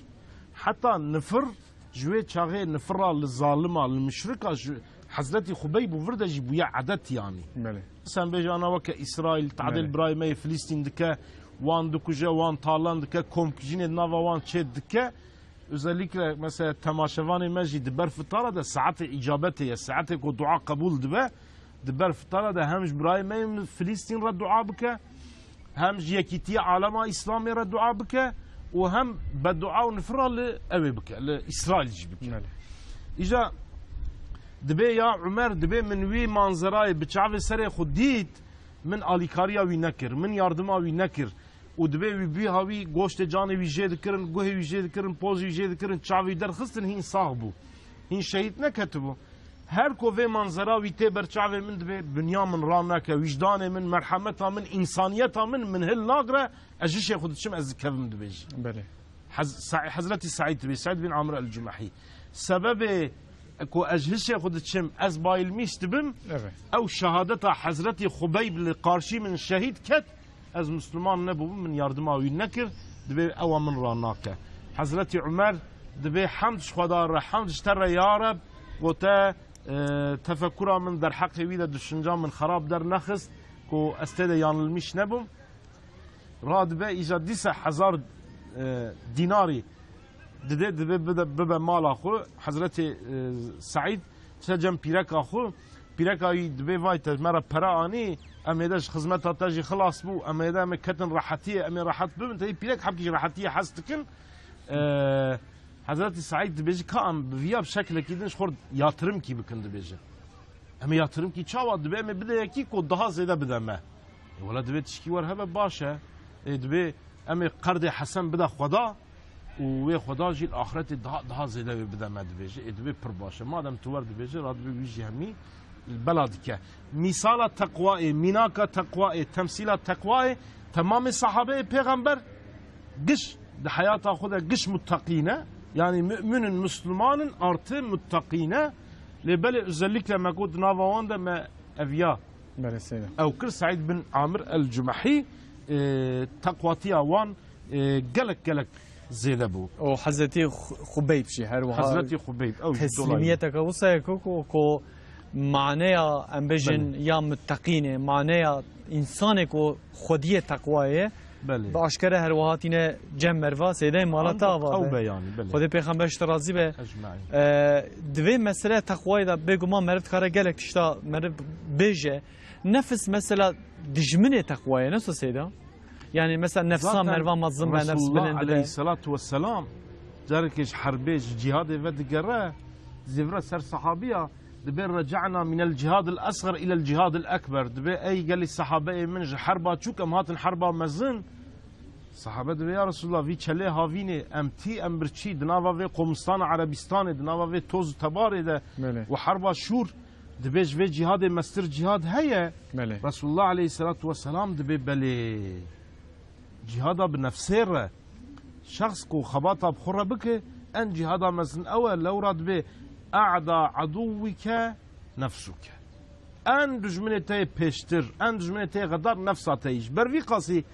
Heta nifir, ji wê çaxê nifira li zalima, li muşrika, ji Hezretî Xubeyb û vir de jî bûye edet yanî. Belê. Sen bêje ana weke Îsraîl, tadêl Belê. Birayê me yê Filîstîn dike, wan dikuje, wan talan dike, komkujînê di nava wan çê dike. Özellikle mesela temaşevanê me jî di ber fitara de saetê îcabetê ye, saetê ku dua qebûl dibe, di ber fitara de hem ji birayê me yên Filîstîn re dua bike, hem ji yekîtiya alema Îslamê re dua bike û hem bedua û nifira li ewê bike, li Îsraîl jî bike. Belê. Îja dibê ya Umer, dibê min wî manzerayê bi çavê serê xwe dît, min alîkariya wî nekir, min yardima wî nekir. Û dibê wî bîha wî, goştê canê wî jê dikirin, guhê wî jê dikirin, pozê wî jê dikirin, çavê wî derxistin, hîn sax bû. Hîn şehîd neketibû. Her ku vê manzera wî tê ber çavê min dibê, binya min raneke, wîjdanê min, merhemeta min, însaniyeta min, min hil nagre, ez ji şê xwe diçim, ez dikevim dibêje. Belê. Hez-, Sa-, Hezretî Seîd dibê, Seîd bin Amr el-Cumehî. Sebebê ku ez ji hişê xwe diçim, ez bayilmîş dibim, Evet. Ew şehadeta Hezretî Xubeyb li qarşî min şehîd ket, ez Misliman nebûbim, min yardima wî nekir, dibê ewa min ranake. Hezretî Umer Dibê hemd ji Xweda re, hemd ji te re ya Reb, ku te, e, tefekura min derheqê wî de, düşünca min xerab dernexist, ku ez tê de yanilmîş nebûm. Radibe îca dîsa hezar, e, dînarî didê, dibê bide, bibe mala xwe. Hezretî, e, Seîd çe cem pîreka xwe. Pîreka wî dibê, vay te me re pere anî, em êde ji xizmeta te jî xilas bû, em êde em ê ketin rehetiyê, em ê rehet bibin. Te pîrek hebkî ji rehetiyê hez dikin. E, Hezretî Seîd dibêje, ka em bi viya bi şekilekî din ji xwe yatirimkî bikin, dibêje. Em ê yatirimkî çawa dibe? Em ê bide yekî ku daha zêde bide me. E, wela divê tişkî wer hebe, baş e. E, dibê em ê qerdê hesen bide Xweda û wê Xweda jî li axretê daha, daha zêde wê bide me, dibêje. E, dibê pir baş e. Madem tu wer dibêje, ra dibê wî jî hemî bela dike. Mîsala teqwayê, mînaka teqwayê, temsîla teqwayê, temamê sahabeyê pêxember giş di heyata xwe de giş muttaqî ne. Yani müminin, Müslümanın artı muttaqî ne. Lê belê özellikle me got di nava wan de me ev ya Belê seyda. Ew kir Seîd bin Amir el-Cumehî, e, teqwatiya wan, e, gelek gelek zêde bû. O Hezretî Xu-, Xubeyb jî her wiha Hezretî Xubeyb, ew jî dolayî. Teslimiyeteke wisa ye ku, ku, ku maneya, em bêjin, Belê. Ya muttaqînê, maneya însanê ku xwediyê teqwayê, Belê. Bi aşkere her wiha tîne cem merva, seydayê mala te ava be. Ew be yani, belê. Xwedê pêxember ji te razî be. Ecmaîn. E, divê mesele teqwayê de bêguman meriv dikare gelek tişta meriv bêje. Nefis mesela dijminê teqwayê, ne so seyda? Yani mesela nefsa Zaten merva mezin be, nefs Resulullah bilind be. Aleyhissalatu vesselam carekê ji herbê, ji cihadê ve digere, zêvre ser sahabiya, dibê reca'na minel cihadil esxer ilel cihadil ekber. Dibê ey gelî sahabeyê min, ji herba çûk em hatin herba mezin. Sahabe dibê ya Resulullah, vî çelê havînê, em tî em birçî, di nava vê qomistana Erebistanê, di nava vê toz û tebarê de Belê. Û herba şûr, dibê ji vê cihadê mestir cihad heye? Belê. Resulullah aleyhissalatu vesselam dibê belê. Cihada bi nefsê re, şexs ku xebata bi xwe re bike, en cihada mezin ew e, lewra dibê e'da eduvvike nefsuke. En dijminê te yê pêştir, en dijminê te yê xedar nefsa te yî. Ji ber vî qasî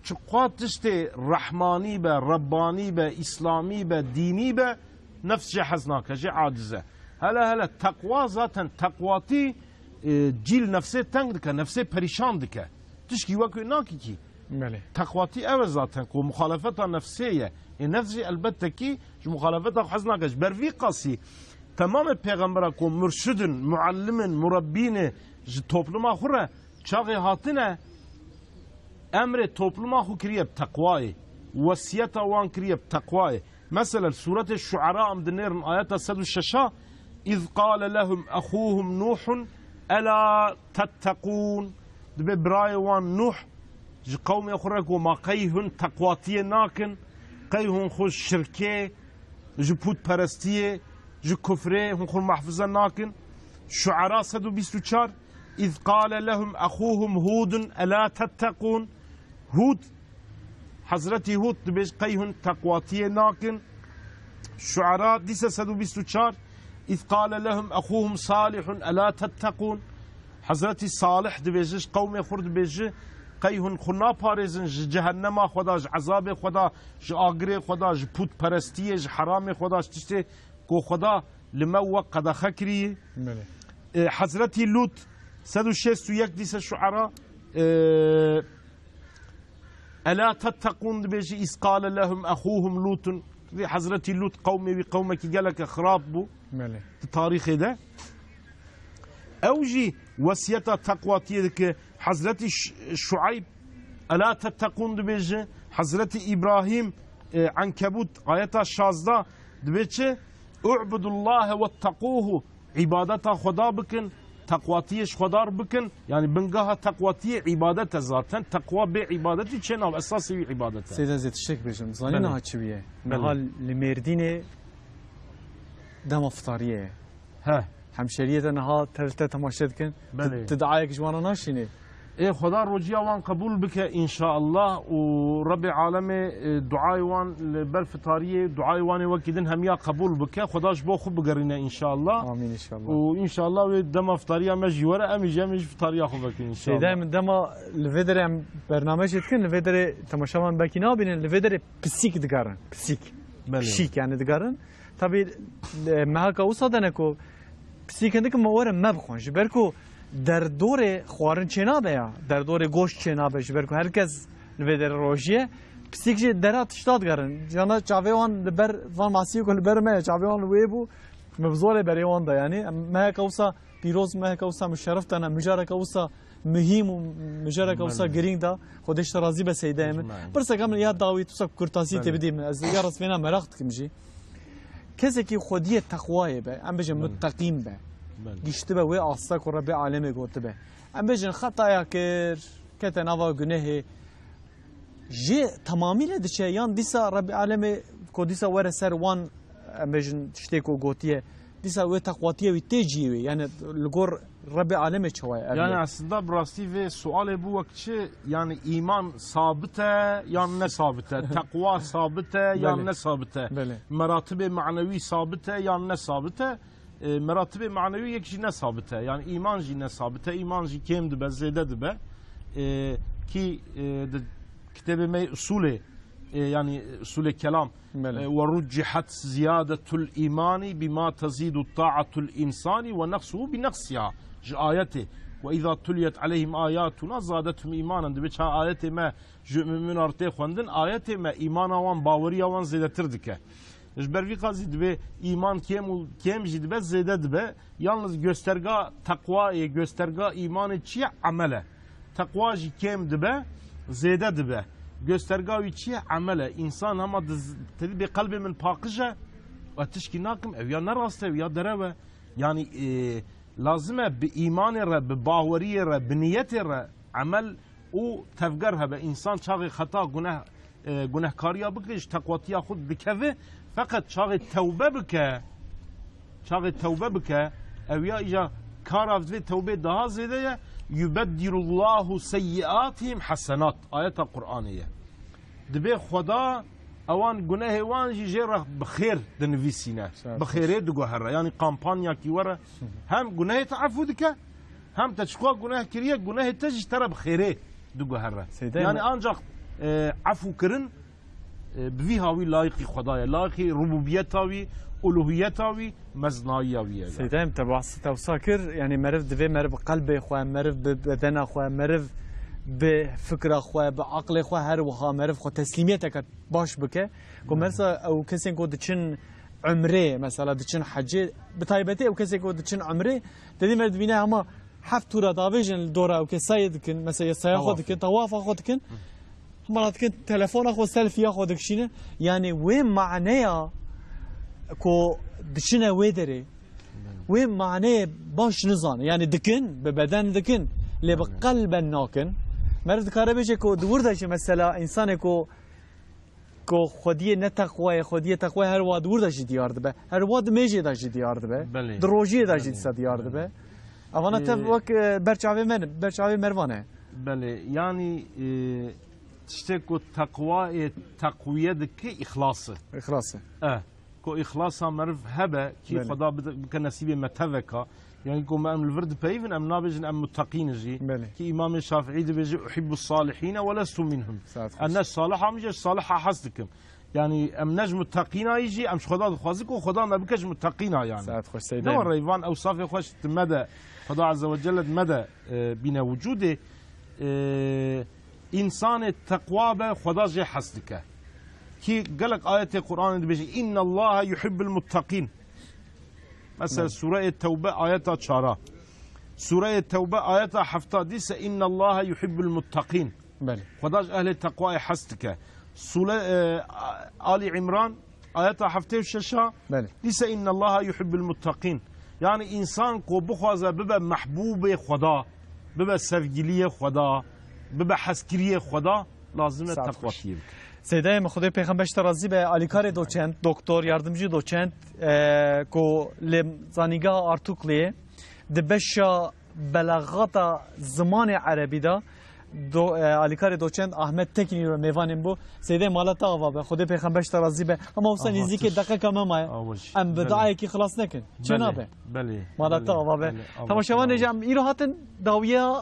çiqwa tiştê rehmanî be, rebbanî be, îslamî be, dînî be, nefs jê hez nake, jê aciz e. Hele hele teqwa zaten teqwatî, e, cîl nefsê teng dike, nefsê perîşan dike. Tişkî wek wê nakî kî. Belê. Teqwatî ev e zaten ku muxalefeta nefsê ye. Ê nefs jî elbette kî ji muxalefeta xwe hez nake. Ji ber vî qasî temamê pêxembera ku murşidin, muallimin, murebbînê ji topluma xwe re çaxê hatine emrê topluma xwe kiriye bi teqwayê, wesiyeta wan kiriye bi teqwayê. Mesela li Sûretê Şuera em dinêrin ayeta sed û şeş a, "Îz qale lehum exûhum Nûhun ela tetteqûn." Dibê birayê wan Nûh ji qewmê xwe re got, "Ma qey hûn teqwatiyê nakin? Qey hûn xwe ji şirkê, ji pûtperestiyê, ji kufrê hûn xwe muhafize nakin?" Şuera sed û bîst û çar, "Îz qale lehum exûhum Hûdun ela tetteqûn." Hûd, Hezretî Hûd dibêj, "Qey hûn teqwatiyê nakin?" Şuera dîse sed û bîst û çar, "Îz qale lehum exûhum Salihun ela tetteqûn." Hezretî Salih dibêje, ji qewmê xwe dibêje, "Qey hûn xwe naparêzin ji cehennema Xweda, ji ezabê Xweda, ji agirê Xweda, ji pûtperestiyê, ji heramê Xweda, ji tiştê ku Xweda li me we qedexe kirî?" Belê. E, Hezretî Lût, sed û şêst û yek dîse Şuera, e, "Ela tetteqûn" dibêje, "Îz qale lehum exûhum Lûtun." Hezretî Lût qewmê wî qewmekî geleke xirab bû Belê. Di tarîxê de. Ew jî wesiyeta teqwatiyê dike. Hezretî Ş-, Şueyb, "Ela tetteqûn" dibêje. Hezretî Îbrahîm, e, Enkebût, ayeta şazdeh dibê çi? "U'budullahe wetteqûhu." Îbadeta Xweda bikin, teqwatiyê ji Xwedar bikin. Yani bingeha teqwatiyê îbadet e zaten. Teqwa bê îbadetî çê nav, esasê wî îbadet e. Seyda, ez ê tiştek bêjim. Zanî Belê. Niha çi bûye? Belê. Niha li Mêrdînê dema fitariyê ye. He. Hemşeriyê te niha te, te temaşe dikin. Belê. Tu, tu diayek ji wan re naşînî? Ê Xweda rociya wan qebûl bike înşaallah û Rebbê alemê, e, duayê wan li ber fitariyê, duayê wan ê wekî din hemiya qebûl bike. Xweda ji bo xwe bigerîne înşaallah. Amîn înşaallah. Û înşaallah wê dema fitariya me jî were, em jî, em jî fitariya xwe vekin înşaallah. Seyda, em dema li vê derê em bername jî dikin, li vê derê temaşevan belkî nabînin, li vê derê pisîk digerin. Pisîk. Belê. Pişîk, yani digerin. Tabii, e, mehaka wisa de ne ku pisîk hindik me were me bixwin. Ji ber ku derdorê xwarin çênabe ya, derdorê goşt çênabe, ji ber ku herkes li vê derê rojiye. Pisîk jî dera tişta digerin. Cana çavê wan li ber van masiyê ku li ber me ye, çavê wan li wê bû, me bi zorê berê wan da yani. Em meheka wisa pîroz, meheka wisa muşerref dane, mijareka wisa muhîm û mijareka wisa Belê. girîng da. Xwedê ji te razî be seydeyê min. Ecmaîn. Pirseka min ya dawî tu wisa kurtasî tê Belê. bidî min. Ez ya rastmêna meraq dikim jî. Kesekî xwediyê teqwayê be, em bêjin Belê. muteqîn be. Belê. Giştibe wê asta ku Rebbê alemê gotibe. Em bêjin xetaya kir, kete nava gunehê. Jê temamî le diçe yan dîsa Rebbê alemê ku dîsa were ser wan, em bêjin tiştê ku gotiye, dîsa wê teqwatiye wî tê cihê wê. Yani li gor Rebbê alemê çawa ye ev Yani yek? aslında bi rastî vê sualê bû wek çi? Yani îman sabit e yan ne sabit e? Teqwa sabit e yan Belê. ne sabit e? Belê. Meratibê manewî sabit e yan ne sabit e? E, meratibê manewî yek jî ne sabit e. Yani îman jî ne sabit e. Îman jî kêm dibe, zêde dibe. E, ki, e, di kitêbê me usulê, e, yani usulê kelam, Belê. e, "Ve ruccihat ziyadetul imani bima tezidu ta'atul insani ve naqsuhu bi naqsiha." Ji ayetê, "Ve iza tuliyet aleyhim ayatuna zadethum imanen." Dibe çawa ayetê me ji mümînan tê xwendin, ayetê me îmana wan, baweriya wan zêdetir dike. Ji ber vî qazî dibe îman kêm û kêm jî dibe, zêde dibe. Yalnız gösterga teqwayê, gösterga îmanê çi ye? Emel e. Teqwa jî kêm dibe, zêde dibe. Gösterga wî çi ye? Emel e. Însan hema diz-, tedî bê qelbê min paqij e, ez tişkî nakim, ew ya ne rast e, ew ya derew e. Yani, e, lazim e bi îmanê re, bi baweriyê re, bi niyetê re emel û tevger hebe. Însan çaxê xeta, guneh, e, gunehkariya bike, ji teqwatiya xwe dikeve. Feqet çaxê tewbe bike, çaxê tewbe bike, ew ya îja kara vê tewbê daha zêde ye. "Yubeddilullahu seyyiatihim hasenat." Ayeta Qur'anê ye. Dibe Xweda ewan gunehê wan jî jê re bi xêr dinivîsîne. Sağ ol. Bi xêrê diguhere. Yani kampanyakî were hem gunehê te efû dike, hem te çiqas guneh kiriye, gunehê te jî ji te re bi xêrê diguhere. Seyda Yani Emre- ancak, e, efû kirin, e, bi vî hawî layiqî Xweda ye. Layiqî rububiyeta wî, uluhiyeta wî, meznayiya wî ye. Seyda Emre, te bahsî tewsa kir, yani meriv divê meriv bi qelbê xwe, meriv bi bedena xwe, meriv bi fikra xwe, bi aqlê xwe, her wiha meriv xwe teslîmiyeteke baş bike. Ku mesela ew kesên ku diçin umrê, mesela diçin hecê, bi taybetî ew kesên ku diçin umrê, te dî me dibîne hema heft tûra davêjin li dora ew kesayê dikin, mesela yesaya xwe Tawafê. dikin, tawafa xwe dikin. Hema dikin telefona xwe, selfiya xwe dikişînin. Yani wê maneya ku diçine wê derê, wê maneyê baş nizane. Yani dikin, bi beden dikin, lê bi qelben nakin. Meriv dikare bêje ku di wir de jî mesela însanê ku, ku xwediyê ne teqwa ye, xwediyê teqwa ye, her wa di wir de jî diyar dibe. Her wa di mêjê de jî diyar dibe. Belê. Di rojiyê de jî Belê. dîsa diyar dibe. Evana tev Ee, wek, e, berçavê me, berçavê merivan e. Belê. Yani, e, tiştê ku teqwa ê teqwiye dike îxlas e. Îxlas e. E. Ku îxlasa meriv hebe, kî Belê. Xweda bide-, bike nesîbê me teveka. Yani ku me em li vir dipeyivin, em nabêjin em muteqîn in jî. Belê. Kî Îmamê Şafîî dibêje, "Uhibbu salihîne ve lestu minhum." Saet xweş. Ez ne salih am jî, ez saliha hez dikim. Yani em ne ji muteqîna yî jî, em ji Xweda dixwazin ku Xweda me bike ji muteqîna yani. Saet xweş, Seyda Ne Emre. were van ewsafê xweş di me de, Xweda Azze ve Celle di me de, e, bîne wicûdê. E, Însanê teqwa be, Xweda jê hez dike. Kî gelek ayetê Qur'anê dibêje, "Innallaha yuhibbul muttaqîn." Mesela Belê. Sûreyê Tewbe ayeta çara. Sûreyê Tewbe ayeta hefta dîse, "Innallaha yuhibbul muttaqîn." Belê. Xweda ji ehlê teqwayê hez dike. Sûre, e, Ali Îmran Ayeta heftê û şeş a Belê. Dîse innallaha yuhibbul muttaqîn. Yani însan ku bixwaze bibe mehbûbê Xweda, bibe sevgiliyê Xweda, bibe hezkiriyê Xweda, lazim e Saet xweş. teqwatiyê bike. Seydayê min, Xwedê pêxember ji te razî be, alîkarê doçent, doktor, yardımcı doçent, e, ku li Zanîngeha Artukliyê di beşa belaxata zimanê erebî de do-, e, alîkarê doçent Ahmet Tekinî re mêvanên bû. Seydê mala te ava be. Xwedê pêxember ji te razî be. Hema wisa Ava nêzîkê tişt. deqeka me maye. Awa jî. Em bi Belê. duayekî xilas nekin. Çi Belê. nabe? Belê. Mala te Belê. ava be. Belê. Ava Temaşevanê te jî ava. em îro hatin dawiya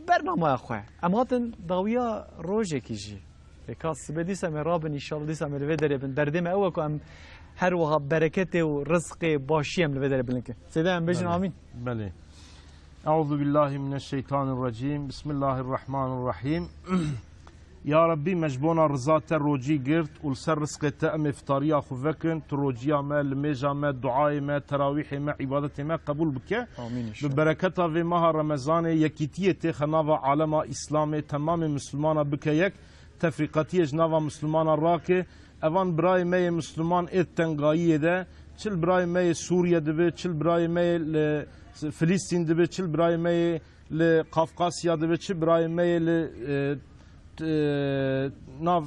bernamaya xwe. Em hatin dawiya rojekî jî. Ê, ka sibê dîsa em ê rabin, înşallah dîsa em ê li vê derê bin. Derdê me ew e ku em her wiha bereketê û rizqê başî em li vê derê bilind kin. Seyda, em bêjin Belê. Amîn. Belê. Euzu billahi mineşşeytanirracim. Bismillahirrahmanirrahim. Ya Rabbî, me ji bona riza te rocî girt û li ser rizqê te em ê fitariya xwe vekin. Tu rociya me, limêja me, duayê me, terawîhê me, îbadetê me qebûl bike. Amîn Bi înşallah. bereketa vê meha Remezanê yekîtiyê têxe nava alema Îslamê, temamê Mislimana bike yek, tefrîqatiyê ji nava Mislimana rake. Evan birayê me yê Misliman ê tengayiyê de, çi li birayê me yê Sûriye dibe, çi li birayê me yê li Filîstîn dibe, çi li birayê me yê li Kafkasya dibe, çi birayê me yê li, e, t-, e, nav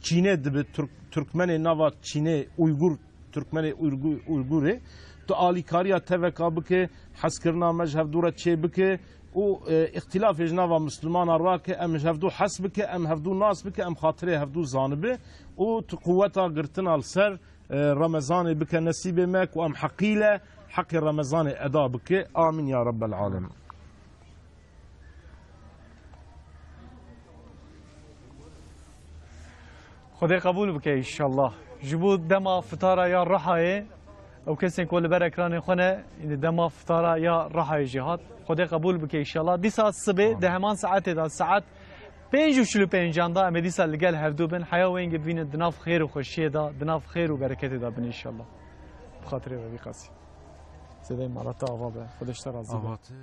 Çînê dibe, Türk-, Türkmenê nava Çînê, Uygur, Türkmenê Uygu-, Uygurê, tu alîkariya teveka bike, hezkirina me ji hevdû re çê bike û, e, îxtilafê ji nava Mislimana rake, em ji hevdû hes bike, em hevdû nas bike, em xatirê hevdû zanibe û tu quweta girtina li ser, e, Remezanê bike nesîbê me ku em heqîle heqê Remezanê eda bike. Amîn ya Rebbel Alemin. Xwedê qebûl bike înşallah. Ji bo dema fitara ya Rihayê, ew kesên ku li ber ekranên xwe ne, indi dema fitara ya Rihayê jî hat. Xwedê qebûl bike înşallah. Dîsa sibê Amin. di heman saetê de, saet pênc û çil û pêncan de em ê dîsa li gel hevdû bin. Heya wengê bibînin di nav xêr û xweşiyê de, di nav xêr û bereketê de bin înşallah. Bi xatirê Rebî Qasî. Seyda, mala te ava be. Xwedê ji te razî be. Ava te.